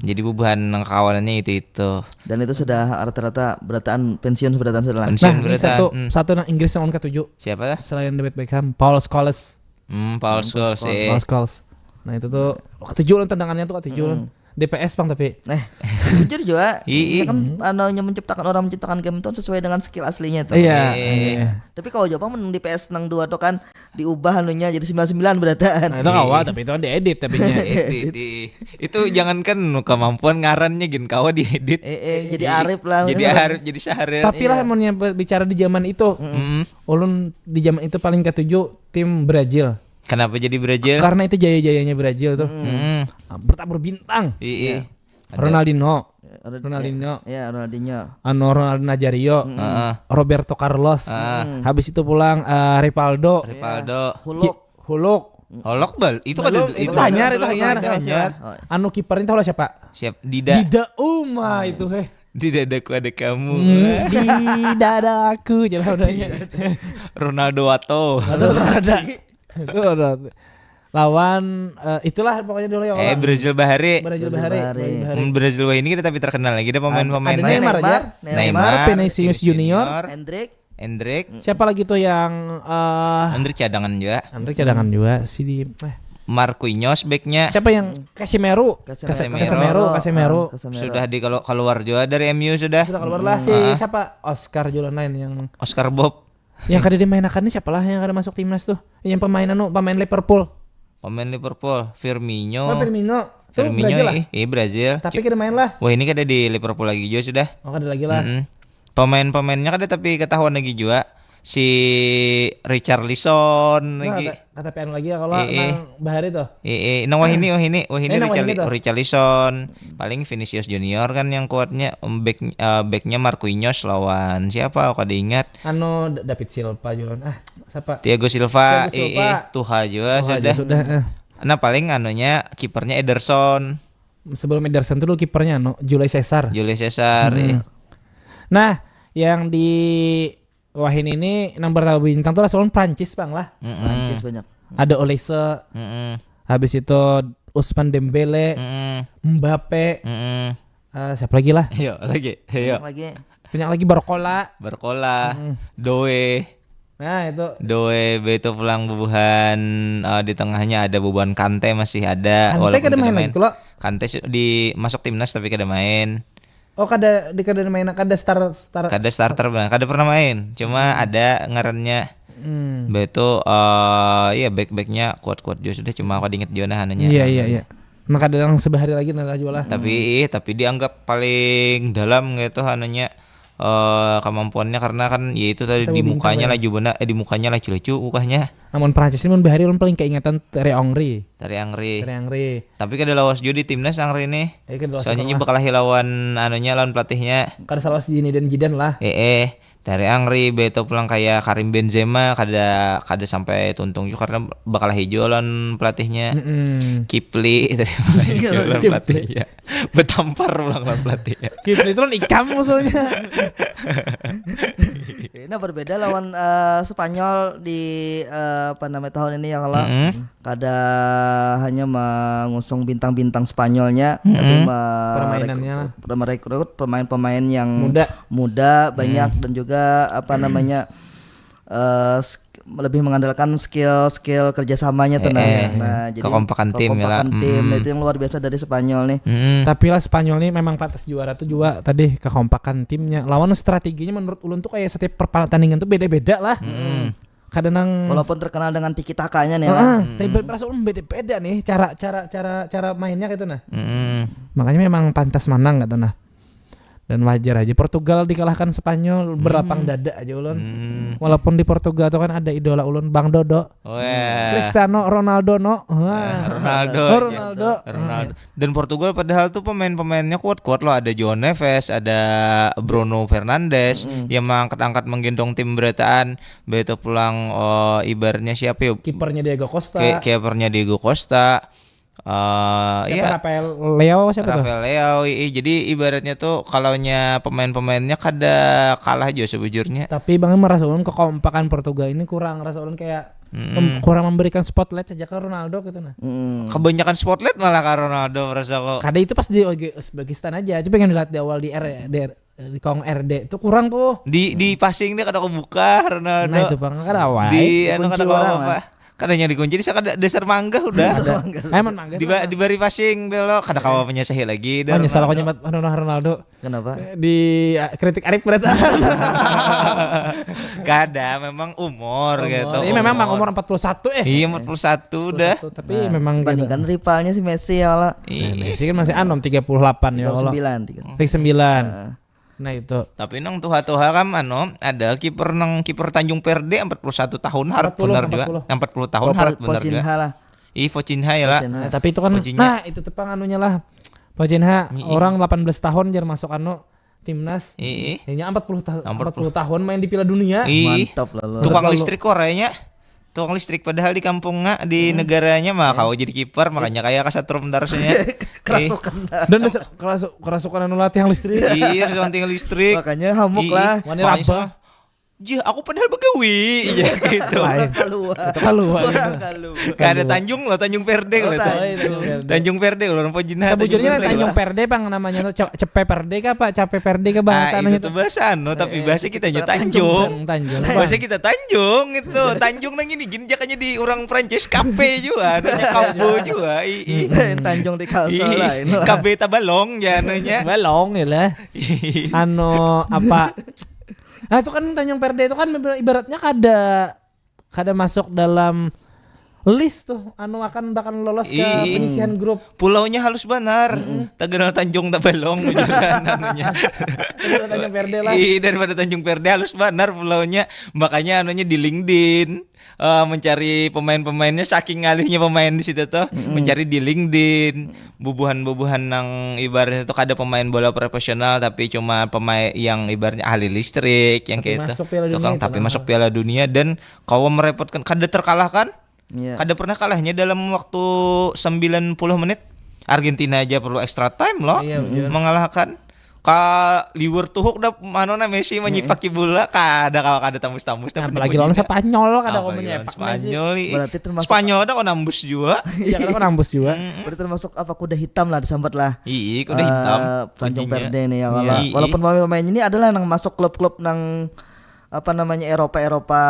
Jadi bubuhan nang kawanannya itu itu. Dan itu sudah rata-rata berataan pensiun, berataan sudah lah. Pensiun Nah, ini berataan. satu Hmm. Satu nang Inggris yang ulun katuju. Siapa lah? Selain David Beckham, Paul Scholes. Hmm, Paul Scholes sih. Paul Scholes. Nah, itu tuh katuju ulun tendangannya tuh katuju ulun. D P S, Bang, tapi Nah, jujur juga. Ii. Ini kan anunya menciptakan orang menciptakan game itu sesuai dengan skill aslinya itu. Iya. Eh. Iya. Tapi kalau Jepang menang di P S nang dua tuh kan diubah anunya jadi sembilan sembilan berataan. Nah, itu kawa, tapi itu kan diedit tapinya. Edit, di- itu jangankan kemampuan, ngarannya gin kawa diedit. Eh, eh, jadi arif lah. Jadi arif, jadi syahrif. Tapi lah, amunnya be- bicara di zaman itu, Hmm. ulun di zaman itu paling katuju tim Brazil. Kenapa jadi Brazil? Karena itu jaya-jayanya Brazil tuh. Hmm. Bertabur bintang. Ii. Ronaldinho, Ada- Ronaldinho, Ya, Ronaldinho. Ano Ronaldo Nazario, Roberto Carlos. Habis itu pulang eh, Rivaldo, Rivaldo. Huluk. Huluk. Holok bal. Itu kan Belum, itu hanyar, itu hanyar. Itu hanyar. Oh, Anu kiper itu siapa? Siap, Dida. Dida Uma itu, heh. Di dadaku ada kamu. Hmm, di dadaku, jalan udahnya. Ronaldo Wato. Aduh, ada. Itu ada. Lawan eh, itulah pokoknya dulu ya. Eh, Orang. Brazil bahari. Brazil bahari. Bahari. Brazil bahari. Hmm, Brazil wah ini kita tapi terkenal lagi dah pemain-pemain. Ada Neymar aja. Neymar, Vinicius Junior. Endrick, Endrick. Siapa lagi tuh yang eh Endrick cadangan juga. Andre cadangan juga sih di eh, Marquinhos backnya. Siapa yang Casemiro? Casemiro. Casemiro, Casemiro. Ah, Casemiro. Sudah di kalau keluar juga dari M U sudah. Sudah keluar lah si siapa? Oscar Julan lain yang Oscar Bob. Yang kada dimainakan nih siapa lah yang kada masuk timnas tuh? Yang pemain anu, pemain Liverpool. Pemain Liverpool, Firmino. Oh, Firmino. Tuh Firmino Brazil lah. Ih, ih, Brazil. Tapi kada main lah. Wah, ini kada di Liverpool lagi juga sudah. Oh, kada lagi lah. Mm-mm. Pemain-pemainnya kada tapi ketahuan lagi juga. Si Richarlison Nah, lagi. kata, kata P N lagi ya kalau Iya. Nang bahari tuh. Eh, eh, nang wahini, wahini, wahini Eh, nang wahini Richarli- tuh. Richarlison. Paling Vinicius Junior kan yang kuatnya. Em, back eh, backnya Marquinhos lawan siapa? Aku kada ingat. Anu D- David Silva juga. Ah, siapa? Thiago Silva, Thiago eh, Silva. eh, tuha juga Wah, sudah. dia sudah. Eh. Nah, paling anunya kipernya Ederson, Sebelum Ederson tuh dulu kipernya no, Julio Cesar. Julio Cesar. Hmm. Eh. Nah, yang di Wahini ini nang bertamu bintang tuh lah soalnya Prancis bang lah. Prancis banyak. Ada Olise, Mm-mm. Habis itu Ousmane Dembele, Mm-mm. Mbappe, Mm-mm. eh, siapa lagi lah? Iya lagi. Iya. Lagi. Banyak lagi Barcola. Barcola, Doe, Nah itu. Doe, beto pulang bubuhan eh, di tengahnya ada bubuhan Kante masih ada. Kante kada main lagi kalau. Kante su- di masuk timnas tapi kada main. Oh kada di kada main kada star star. Kada starter benar, kada pernah main. Cuma ada ngarannya Hmm. beto eh iya back-backnya kuat-kuat juga sudah cuma aku inget juga nah ananya. Iya iya iya. Maka ada yang sebahari lagi nah jual lah. Tapi tapi dianggap paling dalam gitu ananya eh kemampuannya karena kan ya itu tadi Tahu di bintang mukanya ya. Laju benar eh, di mukanya lacu-lacu mukanya. Amun Prancis ini mun bahari ulun paling keingetan Thierry Henry. Thierry Henry. Thierry Henry. Tapi kada lawas juga di timnas Henry nih. Eh, kada lawas Soalnya ini pernah. bakal lawan anunya lawan pelatihnya. Kada salah si Zinedine Zidane lah. Eh eh Thierry Henry beto pulang kayak Karim Benzema kada kada sampai tuntung juga karena bakal hijau lawan pelatihnya. Mm-mm. Kipli tadi bakal hijau lawan Kipli. pelatihnya. Betampar ulang lawan pelatihnya. Kipli itu kan ikam musuhnya. Ini berbeda lawan eh, Spanyol di eh, apa namanya tahun ini ya kalau Mm-mm. kada hanya mengusung bintang-bintang Spanyolnya, tapi Mm-mm. me- Permainannya. merekrut, merekrut pemain-pemain yang Muda. muda banyak dan juga apa namanya eh, sk- lebih mengandalkan skill-skill kerjasamanya tuh nah. Eh, eh. Nah, jadi Kekompakan tim, kekompakan ya, lah. tim. Mm. Nah, itu yang luar biasa dari Spanyol nih. Mm-mm. Tapi lah Spanyol nih memang pantas juara tuh juga tadi kekompakan timnya. Lawan strateginya menurut ulun tuh kayak setiap pertandingan tuh beda-beda lah. Mm-mm. Kadang nang Walaupun terkenal dengan tiki takanya nih, Heeh, lah. tapi perasaan ulun beda-beda nih cara cara cara cara mainnya gitu nah. Mm-mm. Makanya memang pantas menang gitu nah. Dan wajar aja Portugal dikalahkan Spanyol berlapang dada aja ulun. Hmm. Walaupun di Portugal tuh kan ada idola ulun Bang Dodo. Weh. Cristiano Ronaldo no. Wah. Ronaldo. Oh, aja. Ronaldo. Ronaldo. Dan Portugal padahal tuh pemain-pemainnya kuat-kuat loh. Ada João Neves, ada Bruno Fernandes yang mengangkat-angkat menggendong tim berataan. Beto pulang oh, ibaratnya siapa ya? Kipernya Diego Costa. Kayak kipernya Diego Costa. Eh Siapa iya. Rafael Leao siapa tuh? Rafael Leao, i- i- jadi ibaratnya tuh kalaunya pemain-pemainnya kada kalah aja sebujurnya. Tapi bang merasa ulun kekompakan Portugal ini kurang rasa ulun kayak mem- kurang memberikan spotlight saja ke Ronaldo gitu nah. Mm. Kebanyakan spotlight malah ke Ronaldo merasa kok. Kada itu pas di Oge- Uzbekistan aja, coba yang dilihat di awal di R di, R- di Kong R D itu kurang tuh. Di di passing dia kada kebuka Ronaldo. Nah itu bang kan awal. Di anu Dikunci kada orang, apa. Kada yang dikunci sih kada dasar mangga udah. Emang mangga. Di dibari passing dulu kada kawa menyesahi lagi dah. Menyesal kau Ronaldo. Nyebat Ronaldo. Kenapa? Di ah, kritik Arif berarti. Kada, memang umur gitu. Ini memang bang umur empat puluh satu eh. Iya empat puluh satu udah. Tapi memang gitu. Bandingkan rivalnya si Messi ya lah. Nah, Messi kan masih anom tiga puluh delapan ya Allah. Tiga puluh sembilan, tiga puluh sembilan. Tiga sembilan. Nah itu. Tapi nang tuha-tuha kam anu ada kiper nang kiper Tanjung Perde empat puluh satu tahun harap Empat puluh, benar juga. empat puluh. Empat puluh tahun harap benar juga. Pochinha lah. Ih Pochinha ya lah. Pochinha. Nah, tapi itu kan Pochinha. Nah, itu tuh pang anunya lah. Pochinha Ii. orang delapan belas tahun jar masuk anu timnas. Ih, ih. Ini empat puluh tahun Empat empat puluh. puluh tahun main di Piala Dunia. Ih. Mantap lah lo. Tukang Lalu- listrik kok orangnya. Tukang listrik padahal di kampungnya di negaranya mah kau jadi kiper makanya kayak kasatrum terusnya. Kerasukan dah. Dan desa- kerasu- kerasukan anu latihan listrik. Iya, something listrik. Makanya hamuk Ih, lah. Wani makanya rabah. sama, Jih, aku padahal begawi. Iya gitu. Lain. Keluar. Keluar. Orang keluar. Gak ada Tanjung loh, Tanjung Perde Oh, loh. Tanjung. Lain, Tanjung Perde. Tanjung Perde loh, Pochinha. Sebujurnya Tanjung Perde. Tanjung Perde bang namanya tuh Ce- cepe perde ke apa cape perde ke Ah, bahasa itu anunya tuh tuh. Bahasa anu, tapi Eh, bahasa kita kita nya Tanjung. Tanjung. Tanjung. Bahasa kita Tanjung itu. Tanjung nang ini gini jakanya di orang Prancis kafe juga, tanya kabo juga. I, i. Lain Tanjung di Kalsel I, lah ini lah. Kafe tabalong jananya. Balong ya lah. Anu apa? Nah itu kan Tanjung Perde itu kan ibaratnya kada kada masuk dalam list tuh anu akan bahkan lolos ke Ih. penyisihan grup. Pulaunya halus banar. Taganal Tanjung Tabalong juga namanya. Itu Tanjung Perde lah. Ih, daripada Tanjung Perde halus banar pulaunya. Makanya anunya di LinkedIn eh, mencari pemain-pemainnya saking ngalihnya pemain di situ tuh mencari di LinkedIn bubuhan-bubuhan nang ibaratnya tuh kada pemain bola profesional tapi cuma pemain yang ibaratnya ahli listrik yang Tapi kayak itu masuk Piala Dunia tukang itu tapi kan. Masuk Piala Dunia dan kawa merepotkan kada terkalahkan Iya. kada pernah kalahnya dalam waktu sembilan puluh menit. Argentina aja perlu extra time loh Iya, betul. Mengalahkan Ka liur tuhuk dah, anu nah, Messi manyipaki bola, kada kawa kada tambus-tambus dah. Apalagi lawan Spanyol, kada kawa manyipaki Messi. Spanyol nih. Berarti termasuk Spanyol dah kau nambus jua. Iya, kada kau nambus jua. Berarti termasuk apa, kuda hitam lah disambat lah. Iya, kuda hitam. Uh, Tanjung Perde nih ya. Wala, iya, walaupun pemain-pemain ini adalah yang masuk klub-klub nang apa namanya, Eropa Eropa.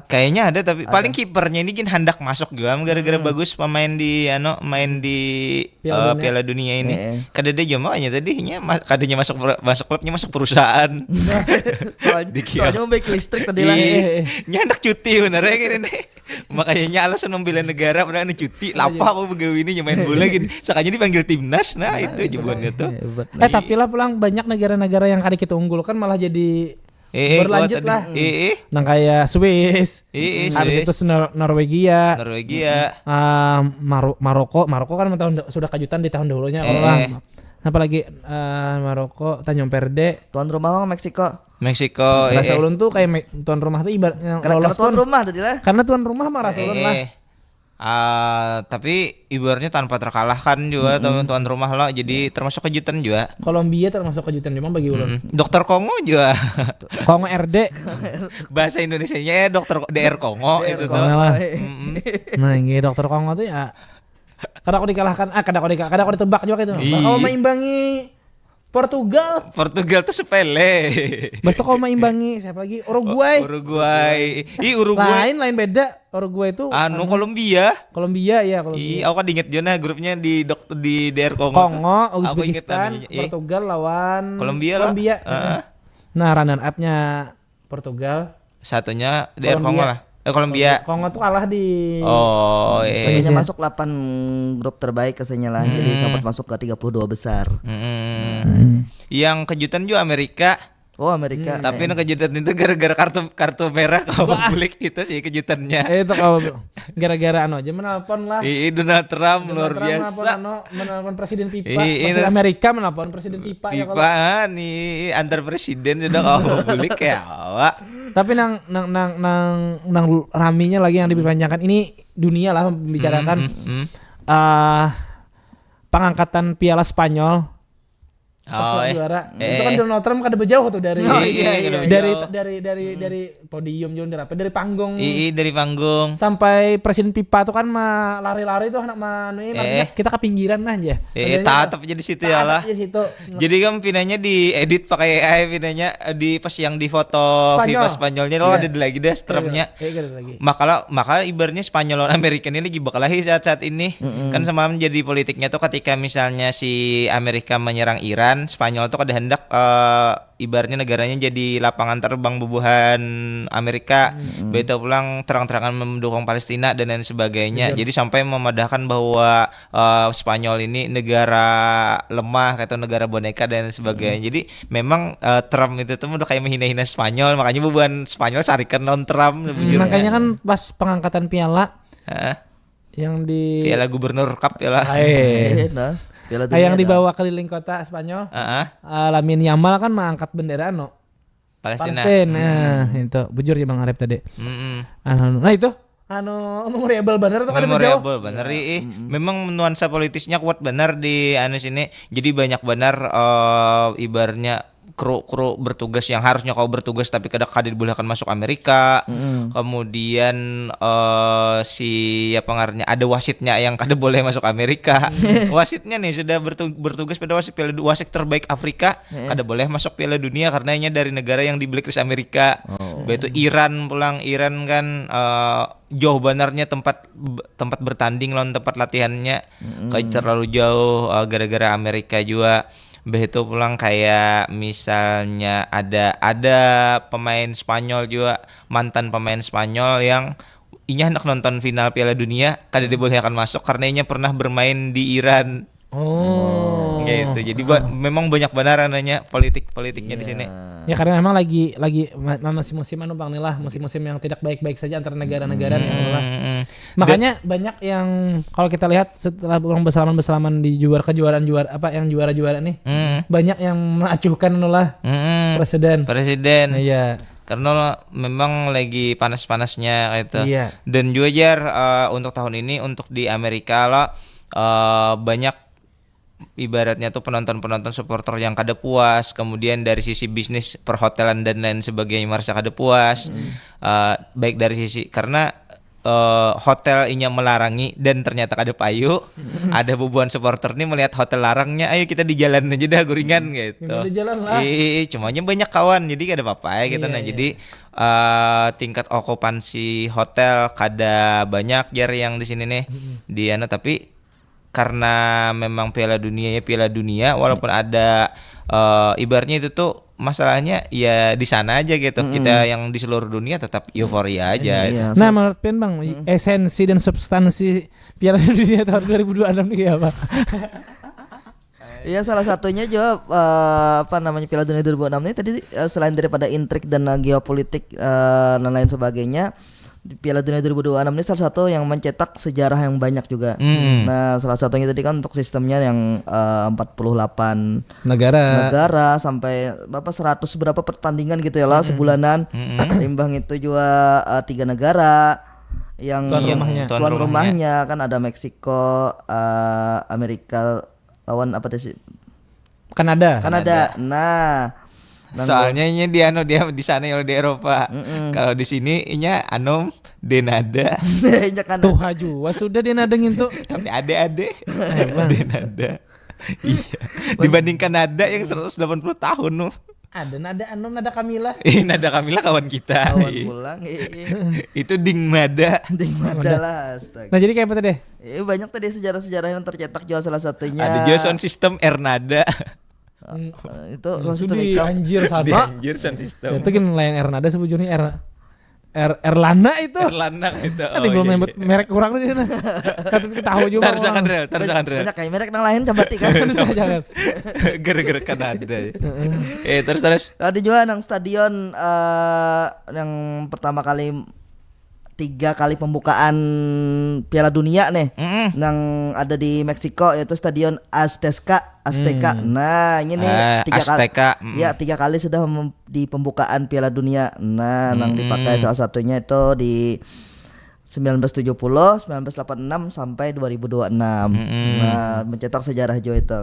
Kayaknya ada, tapi ada. Paling kipernya ini gin handak masuk juga gara-gara hmm. Bagus pemain di ano main di Piala, uh, Dunia. Piala Dunia ini. Eh, eh. Kada ada jua makanya tadi nya ma-, kadanya masuk masuk klubnya masuk perusahaan. Soalnya, soalnya mau baik listrik tadi lah. Iya. Nya handak cuti bener ya gini nih. Makanya nya alasan membela negara padahal anu cuti. Lapa aku begawi ini main bola gini. Sakanya dipanggil timnas. Nah, itu jawabannya tuh. Eh, tapi lah pulang banyak negara-negara yang kada kita unggulkan malah jadi eh, eh, berlanjut lah. Eh, eh. Nang kayak Swiss. Eh, eh, habis itu Nor Norwegia. Norwegia. Uh, Mar Maroko, Maroko kan tahun sudah kejutan di tahun dahulunya eh, eh. Apa lagi uh, Maroko, Tanjung Perde. Tuan rumah mah Meksiko. Meksiko. Rasa eh. Ulun tuh kayak tuan rumah tuh ibaratnya karena, karena tuan rumah tadi lah. Karena tuan rumah mah rasa eh, ulun lah. Eh. Uh, tapi ibaratnya tanpa terkalahkan juga hmm. Tuan rumah lo, jadi termasuk kejutan juga. Kolombia termasuk kejutan memang bagi ulun. Hmm. Dokter Kongo juga. Kongo R D. Bahasa Indonesia-nya ya dokter D R Kongo itu tuh. Kongo lah. Hmm. Nah, ini dokter Kongo tuh ya kada aku dikalahkan, ah kada aku dikalahkan, kada aku ditebak juga itu. Kalau iya. Maimbangi Portugal. Portugal tuh sepele. Besok kau maimbangi siapa lagi? Uruguay. Oh, Uruguay. Ih, Uruguay. Lain, lain beda. Uruguay itu anu, anu Kolombia. Kolombia ya, Kolombia. Ih, aku kan inget juga grupnya di dok di D R Kongo. Kongo, Uzbekistan, Portugal lawan Kolombia. Kolombia. Uh. Nah, runner up-nya Portugal. Satunya D R Kongo lah. Eh, Kolombia. Kongo tuh kalah di Oh, iya. Kayaknya masuk delapan grup terbaik kesenya lah. Hmm. Jadi sempat masuk ke tiga puluh dua besar. Hmm. Hmm. Yang kejutan juga Amerika. Oh, Amerika. Hmm. Tapi yang kejutan itu gara-gara kartu kartu merah kalau bulik itu sih kejutannya. Eh, itu kalau gara-gara anu aja menelpon lah. Iya, Donald Trump Donald luar Trump biasa. Apa, anu, menelpon presiden FIFA. Iya, presiden Amerika menelpon presiden FIFA. FIFA ya, kalau nih antar presiden sudah kalau bulik kayak apa. Tapi nang nang nang nang nang raminya lagi yang dipertanyakan ini dunia lah membicarakan hmm, hmm, hmm. Uh, pengangkatan Piala Spanyol. Oh, eh. Juara. Eh. Itu kan Donald Trump kada berjauh tuh dari oh, iya, iya, iya. Dari, dari dari dari dari podium juga dari apa? Dari panggung. Ii dari panggung. Sampai presiden FIFA tuh kan lari-lari tuh anak manu eh, kita ke pinggiran aja. Eh, tatap aja di situ ya lah. Jadi kan pinanya di edit pakai A I pinanya eh, di pas yang di foto Spanyol. FIFA Spanyolnya lo iya. Ada lagi deh strumnya. Iya, iya, lagi. Maka maka ibaratnya Spanyol lawan Amerika ini lagi bakalahi saat-saat ini. Mm -mm. Kan semalam jadi politiknya tuh ketika misalnya si Amerika menyerang Iran, Spanyol tuh kada hendak uh, ibaratnya negaranya jadi lapangan terbang bubuhan Amerika. Hmm. Begitu pulang terang-terangan mendukung Palestina dan lain sebagainya. Betul. Jadi sampai memadahkan bahwa uh, Spanyol ini negara lemah atau negara boneka dan lain sebagainya. Hmm. Jadi memang uh, Trump itu tuh udah kayak menghina-hina Spanyol, makanya bubuhan Spanyol sarikan non Trump. Hmm, makanya kan pas pengangkatan piala Hah? Yang di Piala Gubernur Cup ya lah. Lain. Iya, nah. Piala Dunia. Yang dibawa keliling kota Spanyol. Uh -huh. Uh, Lamine Yamal kan mengangkat bendera no. Palestina. Palestina. Hmm. Nah, itu bujur ya Bang Arif tadi. Mm -mm. Anu, nah itu anu memorable bener tuh kan memorable bener ih. Mm -mm. Memang nuansa politisnya kuat bener di anu sini. Jadi banyak bener uh, ibaratnya kru-kru bertugas yang harusnya kau bertugas tapi kada kada dibolehkan masuk Amerika. Mm. Kemudian uh, si apa ngarannya ada wasitnya yang kada boleh masuk Amerika. Wasitnya nih sudah bertu, bertugas pada wasit piala wasit terbaik Afrika mm. Kada boleh masuk piala dunia karena ini dari negara yang di blacklist Amerika. Oh. Itu Iran pulang Iran kan uh, jauh banarnya tempat tempat bertanding lawan tempat latihannya mm. Kayak terlalu jauh uh, gara-gara Amerika juga. Begitu pulang kayak misalnya ada ada pemain Spanyol juga mantan pemain Spanyol yang inya hendak nonton final Piala Dunia kada dibolehkan masuk karena inya pernah bermain di Iran. Oh. Gitu. Jadi ba memang banyak benar ananya politik-politiknya di sini. Ya karena memang lagi lagi masih musim anu Bang nih lah, musim-musim yang tidak baik-baik saja antara negara-negara hmm. Nih lah. Makanya banyak yang kalau kita lihat setelah orang bersalaman-bersalaman di juara kejuaraan juara apa yang juara-juara nih, hmm. Banyak yang mengacuhkan anu lah. Hmm. Presiden. Presiden. Iya. Karena memang lagi panas-panasnya itu. Iya. Dan juga jar uh, untuk tahun ini untuk di Amerika lah uh, banyak ibaratnya tuh penonton-penonton, supporter yang kada puas, kemudian dari sisi bisnis perhotelan dan lain sebagainya merasa kada puas. Eh, baik dari sisi karena eh, hotel inya melarangi dan ternyata kada payu, ada bubuhan supporter nih melihat hotel larangnya, ayo kita di jalan aja dah guringan gitu. Memang di jalan lah. Ih, cumanya banyak kawan, jadi kada apa-apa ya gitu. Iya, Nah, iya. Jadi eh, tingkat okupansi hotel kada banyak jar yang di sini nih di anu, tapi karena memang Piala Dunia ya Piala Dunia, walaupun ada eh, ibaratnya itu tuh masalahnya ya di sana aja gitu. Kita yang di seluruh dunia tetap euforia aja. Iya, Nah, so- menurut Pian bang, esensi dan substansi Piala Dunia tahun dua ribu dua puluh enam ini kayak apa? Iya, salah satunya juga eh, apa namanya, Piala Dunia dua ribu enam ini tadi, eh, selain daripada intrik dan eh, geopolitik eh, dan lain sebagainya, di Piala Dunia dua ribu dua puluh enam ini salah satu yang mencetak sejarah yang banyak juga. Mm-mm. Nah, salah satunya tadi kan untuk sistemnya yang eh, empat puluh delapan Negara. negara sampai berapa, seratus berapa pertandingan gitu ya lah, sebulanan. Mm-mm. Imbang itu juga eh, tiga negara yang Tuan rumahnya. tuan Tuan rumahnya kan ada Meksiko, eh, Amerika lawan apa sih? Kanada. Kanada. Nah, nang- Soalnya ini dia anu dia di sana ya di Eropa. Mm-mm. Kalau di sini inya anu denada. Nya Kanada. Tuh aja, wah sudah dia nadengin tuh. Tapi ade-ade. Bang. Denada. Iya. Dibandingkan nada yang seratus delapan puluh tahun tuh. Ada nada anu nada Kamila. Ih, nada Kamila kawan kita. Kawan Ih. pulang, eh, eh. Itu ding nada. Ding nada lah, astaga. Nah, jadi kayak apa tadi? Eh, banyak tadi sejarah-sejarah yang tercetak juga, salah satunya. Ada juga sound system Ernada. Eh, itu Itu maksudnya di Rika. Anjir Di sana. Anjir sound system. Itu kan lain Ernada sebujurnya Er Er Erlana itu. Erlana itu. Nanti belum nyebut merek kurang di sana. Kata kita tahu juga. Tarusakan rel, tarusakan rel. Banyak kayak merek yang lain coba kan. Jangan. Gara-gara Kanada. Eh, terus terus. Ada juga nang stadion eh, yang pertama kali tiga kali pembukaan Piala Dunia nih, Mm-mm. nang ada di Meksiko, yaitu Stadion Azteca. Azteca. Nah, ini nih Eh, tiga kali. Azteca, mm. Ya, tiga kali sudah mem- di pembukaan Piala Dunia. Nah, nang dipakai salah satunya itu di sembilan belas tujuh puluh, sembilan belas delapan enam sampai dua ribu dua enam. Mm-mm. Nah, mencetak sejarah juga itu.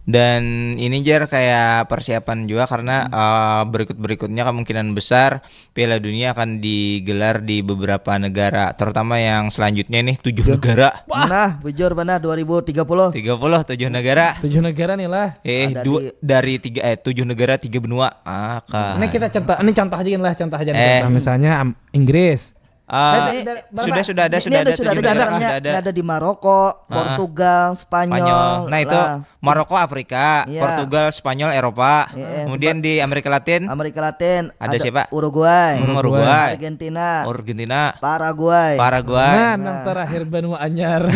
Dan ini jar kayak persiapan juga karena eh, berikut-berikutnya kemungkinan besar Piala Dunia akan digelar di beberapa negara, terutama yang selanjutnya nih tujuh negara. Nah, bujur benar dua ribu tiga puluh. Tiga puluh tujuh negara. Tujuh negara nih lah. Eh, Ada dua, di- dari tiga eh tujuh negara tiga benua. Ah, kah. Ini kita contoh, ini contoh aja gini lah, contoh aja. Eh. Nah, misalnya am- Inggris. Ah, Eh, dari- sudah sudah ada sudah Ini ada sudah ada tujuh negara catatan-nya. sudah ada. Ini ada di Maroko, Ah. Portugal, Spanyol. Spanyol. Nah, itu Lah, Maroko Afrika, Iya. Portugal, Spanyol Eropa. Iya, iya. Kemudian di Amerika Latin Amerika Latin ada siapa? Uruguay, Hmm, Uruguay, Argentina, Argentina, Paraguay. Paraguay. Nah, nang terakhir benua anyar.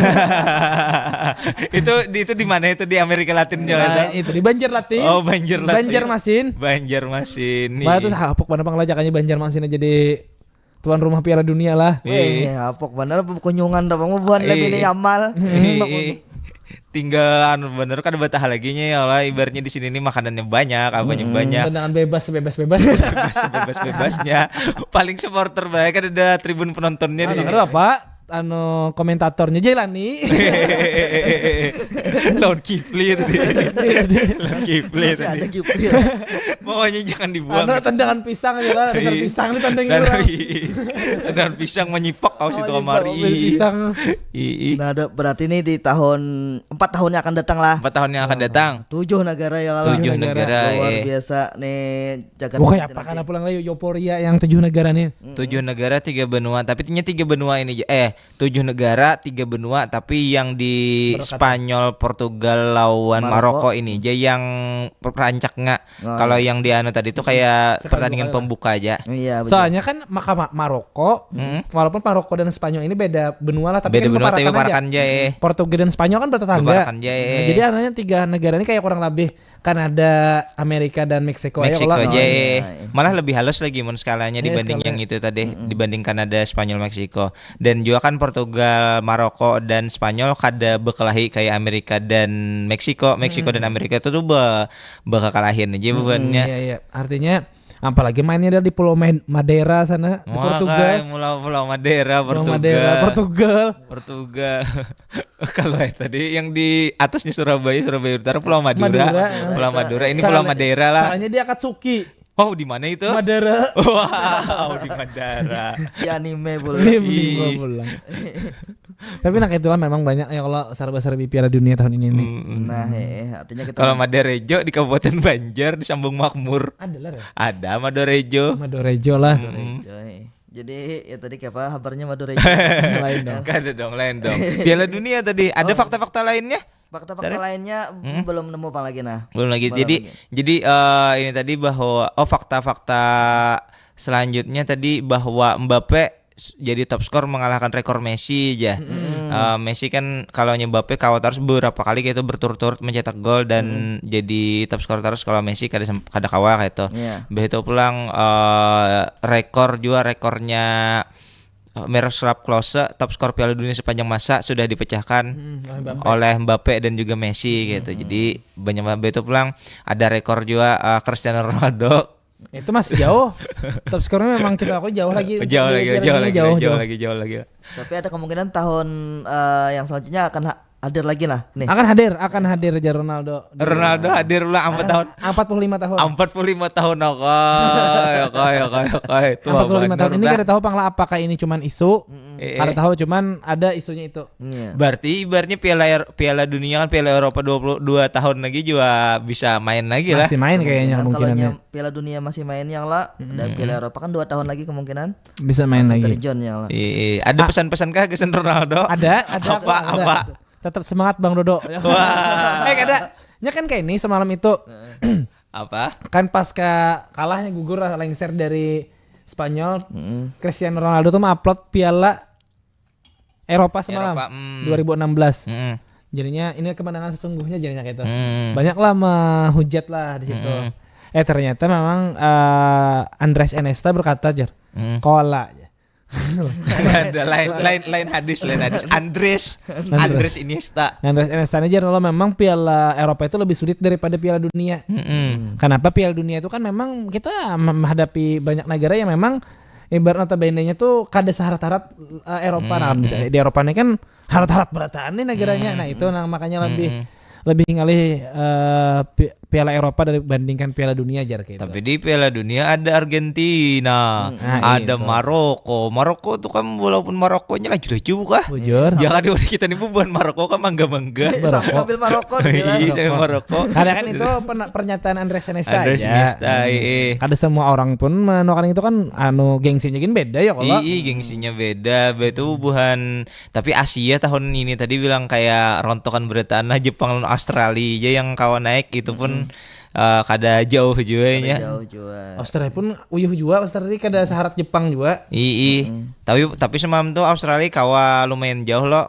Itu di itu di mana itu di Amerika Latin juga Nah, itu? Itu di Banjarlatin. Oh, Banjarlatin. Banjarmasin. Banjarmasin. Wah, itu hapuk mana pang lajakannya Banjarmasin jadi tuan rumah Piala Dunia lah. Weh, apok bener apa kunjungan dah bang bubuhan Eh. lebih ini Yamal. Hmm, Eh, tinggal anu bener kan betah lagi nya ya lah, ibaratnya di sini nih makanannya banyak, apanya banyak. Tendangan bebas bebas bebas. Bebas-bebasnya. Paling supporter baik kan ada tribun penontonnya di sini. Anu apa? Anu komentatornya Jailani. Lawan Kifli tadi. Lawan Kifli Masih ada tadi. Kifli. Pokoknya jangan dibuang. Anu tendangan pisang aja lah, dasar Iya. pisang ditendang Dan, orang. Tendangan pisang menyipak kau situ Oh, kamari. nyipak pisang. Ih, ih. Nah, ada, berarti ini di tahun empat tahun yang akan datang lah. Empat tahun yang akan datang. Tujuh negara ya kalau. Tujuh Negara. negara. Luar Eh. Biasa nih jagat. Wah, kayak apa karena pulang lagi euforia yang tujuh negara nih. Tujuh negara tiga benua, tapi nya tiga benua ini ja- eh tujuh negara tiga benua, tapi yang di Berdekatan. Spanyol, Portugal lawan Maroko. Maroko ini aja yang rancaknya. Oh, Kalau yang di anu tadi tuh kayak Sekarang pertandingan bukan. Pembuka aja. Iya, betul. Soalnya kan maka Ma- Maroko, Hmm. walaupun Maroko dan Spanyol ini beda benua lah, tapi Beda kan benua tapi beparakan beparakan aja. Aja, eh. Portugal dan Spanyol kan bertetangga. Beparakan aja, eh. Nah, jadi artinya tiga negara ini kayak kurang lebih Kanada, Amerika dan Meksiko, Meksiko kalau aja, nggak- eh. Iya, iya. Malah lebih halus lagi mun skalanya Iya, dibanding skalanya. Yang itu tadi, dibanding Kanada, Spanyol, Meksiko. Dan juga kan Portugal, Maroko dan Spanyol kada bekelahi kayak Amerika dan Meksiko. Meksiko dan Amerika itu tuh be bekekalahin aja bebannya. Iya, iya. Artinya Apalagi mainnya ada di Pulau Madeira sana, di Portugal. Pulau Madeira, Portugal. Portugal. Portugal. Kalau tadi yang di atasnya Surabaya, Surabaya Utara, Pulau Madura. Madura. Pulau Madura. Ini Pulau Madeira lah. Soalnya dia Akatsuki. Oh, di mana itu? Madara. Wow, di Madara. Di anime boleh. Di anime boleh. Tapi nak itulah memang banyak ya kalau serba-serbi Piala Dunia tahun ini nih. Hmm. Nah, eh, artinya kita kalau Madara Rejo di Kabupaten Banjar disambung makmur. Ada lah ya. Ada Madara Rejo. Madara Rejo lah. Hmm. Jadi ya tadi kayak apa kabarnya Madura itu? Lain dong. Kada dong, lain dong. Piala Dunia tadi ada oh. fakta-fakta lainnya? Fakta-fakta lainnya hmm? belum nemu apa lagi nah. Belum lagi. Belum jadi lagi. jadi uh, ini tadi bahwa oh fakta-fakta selanjutnya tadi bahwa Mbappe jadi top skor mengalahkan rekor Messi aja. Mm. Uh, Messi kan kalau Mbappe kawa terus beberapa kali gitu berturut-turut mencetak gol dan mm. jadi top skor terus kalau Messi kada kada kawa kayak itu. Yeah. Begitu pulang uh, rekor juga rekornya eh, Miroslav Klose top skor Piala Dunia sepanjang masa sudah dipecahkan hmm, oleh Mbappe dan juga Messi hmm. gitu. Jadi banyak begitu pulang ada rekor juga uh, Cristiano Ronaldo itu masih jauh. Top skornya memang kita aku jauh lagi. Jauh lagi, jauh lagi, jauh, jauh, jauh lagi, jauh lagi. Tapi ada kemungkinan tahun uh, yang selanjutnya akan hadir lagi lah nih. Akan hadir, akan hadir aja Ronaldo. Ronaldo hadir lah empat tahun. Empat puluh lima tahun. Empat puluh lima tahun oke, oke, oke, oke. Empat puluh lima tahun. Ini kada tahu panglah apakah ini cuman isu. Mm-mm. Eh, kada eh. tahu cuman ada isunya itu. Yeah. Berarti ibaratnya piala Piala Dunia kan Piala Eropa dua puluh dua tahun lagi juga bisa main lagi lah. Masih main kayaknya kemungkinannya. Piala Dunia masih main yang lah mm-hmm. dan Piala Eropa kan dua tahun lagi kemungkinan. Bisa main masih lagi. Terjun yang lah. Iya, iya. Ada pesan-pesan kah kesan Ronaldo? Ada, ada. Apa, ada, apa? Ada. Tetap semangat Bang Dodo. Wah. eh kada. Nya kan kayak ini semalam itu. apa? Kan pas ke kalahnya gugur lah lengser dari Spanyol, mm. Cristiano Ronaldo tuh mengupload piala Eropa semalam Eropa, mm. dua ribu enam belas. Mm. Jadinya ini kemenangan sesungguhnya jadinya kayak itu. Mm. Banyak lah menghujat lah di situ. Mm. Eh ternyata memang uh, Andres Iniesta berkata jar, mm. Kola. Ada lain lain lain hadis lain hadis Andres Andres Iniesta. Andres Iniesta aja kalau memang Piala Eropa itu lebih sulit daripada Piala Dunia. Mm-hmm. Kenapa Piala Dunia itu kan memang kita menghadapi banyak negara yang memang ibarat notabene-nya tuh kada seharat-harat uh, Eropa. Mm-hmm. Nah, di, di Eropa ini kan harat-harat berataan nih negaranya. Mm-hmm. Nah, itu nah makanya lebih mm-hmm. lebih ngalih uh, Piala Eropa dibandingkan Piala Dunia jar gitu. Tapi di Piala Dunia ada Argentina, hmm. nah, ada itu. Maroko. Maroko tuh kan walaupun Marokonya laju-laju kah? Bujur. Jangan di kita nih bubuhan Maroko kan mangga-mangga. Sambil Maroko nih. Iya, sambil Maroko. Karena kan itu pernyataan Andres Iniesta Andres aja. Iniesta, iya. Kada semua orang pun menukarkan itu kan anu gengsinya gini beda ya kalau. Iya, gengsinya beda. Betul bubuhan Tapi Asia tahun ini tadi bilang kayak rontokan berataan lah Jepang lawan Australia aja yang kawa naik itu pun mm-hmm. uh, kada jauh juga ya. Jauh juga. Australia pun uyuh juga Australia kada seharat Jepang juga. Ii. Mm-hmm. Tapi tapi semalam tuh Australia kawa lumayan jauh loh.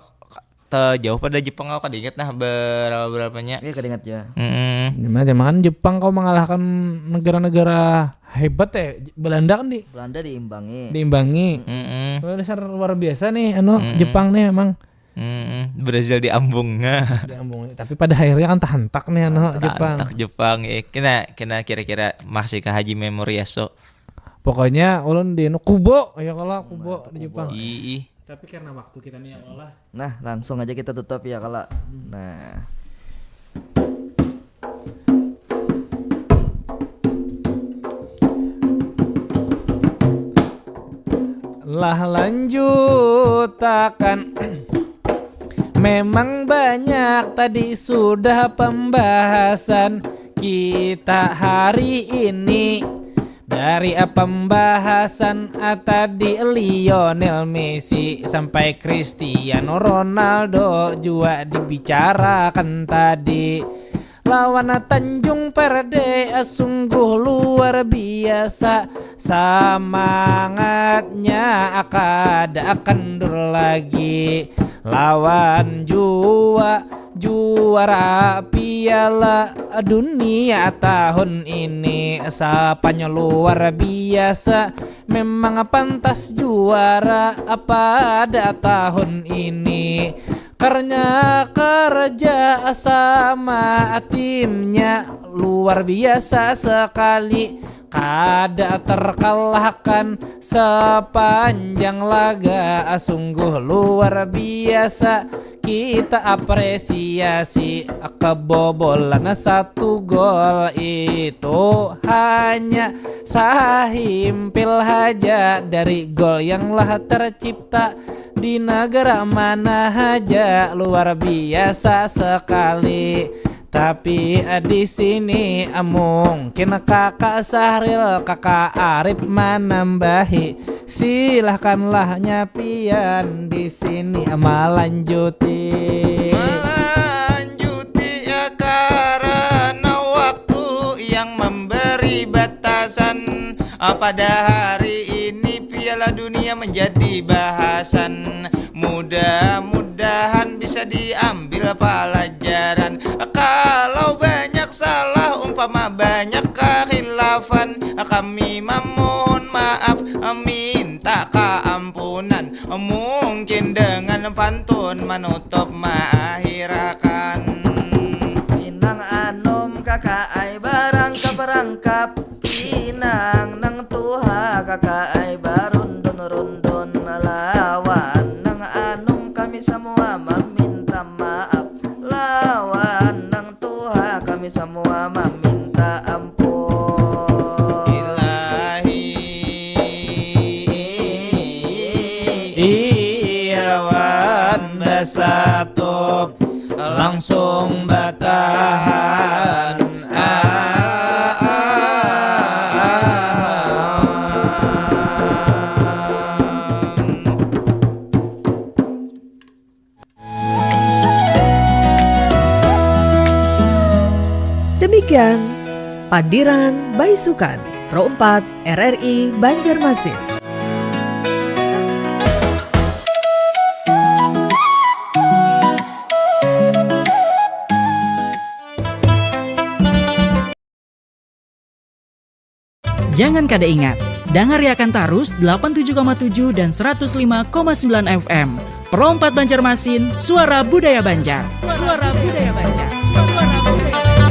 Te jauh pada Jepang aku kada ingat nah berapa berapanya. Iya kada ingat juga. Mm-hmm. Gimana cuman Jepang kau mengalahkan negara-negara hebat ya Belanda kan di Belanda diimbangi. Diimbangi. Mm-hmm. Dasar luar biasa nih anu mm-hmm. Jepang nih memang. Mm-hmm. Brazil diambung. Diambung. Tapi pada akhirnya kan tahantak nih anu Jepang. Tahantak Jepang. Eh, kena kena kira-kira masih ke Haji Memoriaso. Pokoknya ulun di anu Kubo ya kalau Kubo di Jepang. Ii. Tapi karena waktu kita nih ya Allah. Nah, langsung aja kita tutup ya kalau. Hmm. Nah. Lah lanjutakan. Memang banyak tadi sudah pembahasan kita hari ini. Dari pembahasan tadi Lionel Messi sampai Cristiano Ronaldo juga dibicarakan tadi. Lawan Tanjung Perde sungguh luar biasa semangatnya kada kendur lagi lawan jua juara piala dunia tahun ini Spanyol luar biasa memang pantas juara pada tahun ini karena kerja sama timnya Luar biasa sekali, kada terkalahkan sepanjang laga, sungguh luar biasa. Kita apresiasi kebobolan satu gol itu hanya sahimpil haja dari gol yang lah tercipta di negara mana haja, luar biasa sekali. Tapi eh, di sini eh, mungkin kakak Sahril, kakak Arif manambahi. Silahkanlah nyapian di sini eh, malanjuti. Melanjuti ya karena waktu yang memberi batasan. Ah, pada hari ini Piala Dunia menjadi bahasan. Mudah-mudahan bisa diambil pelajaran. Kalau banyak salah, umpama banyak kekhilafan, kami memohon maaf, minta keampunan. Mungkin dengan pantun menutup mengakhirkan. Pinang anum kakaai barangkap-rangkap. Pinang nang tuha kakaai barundun-rundun. Lawan nang anum kami samua maminta maaf. Lawan nang tuha kami samua maminta ampun. Ilahi, iya wan basatu langsung batahan. Ah, ah, ah, ah. Demikian Pandiran Baisukan Pro empat R R I Banjarmasin. Jangan kada ingat, dangariakan tarus delapan tujuh koma tujuh dan seratus lima koma sembilan F M. Pro empat Banjarmasin, suara budaya Banjar. Suara budaya Banjar. Suara budaya Banjar.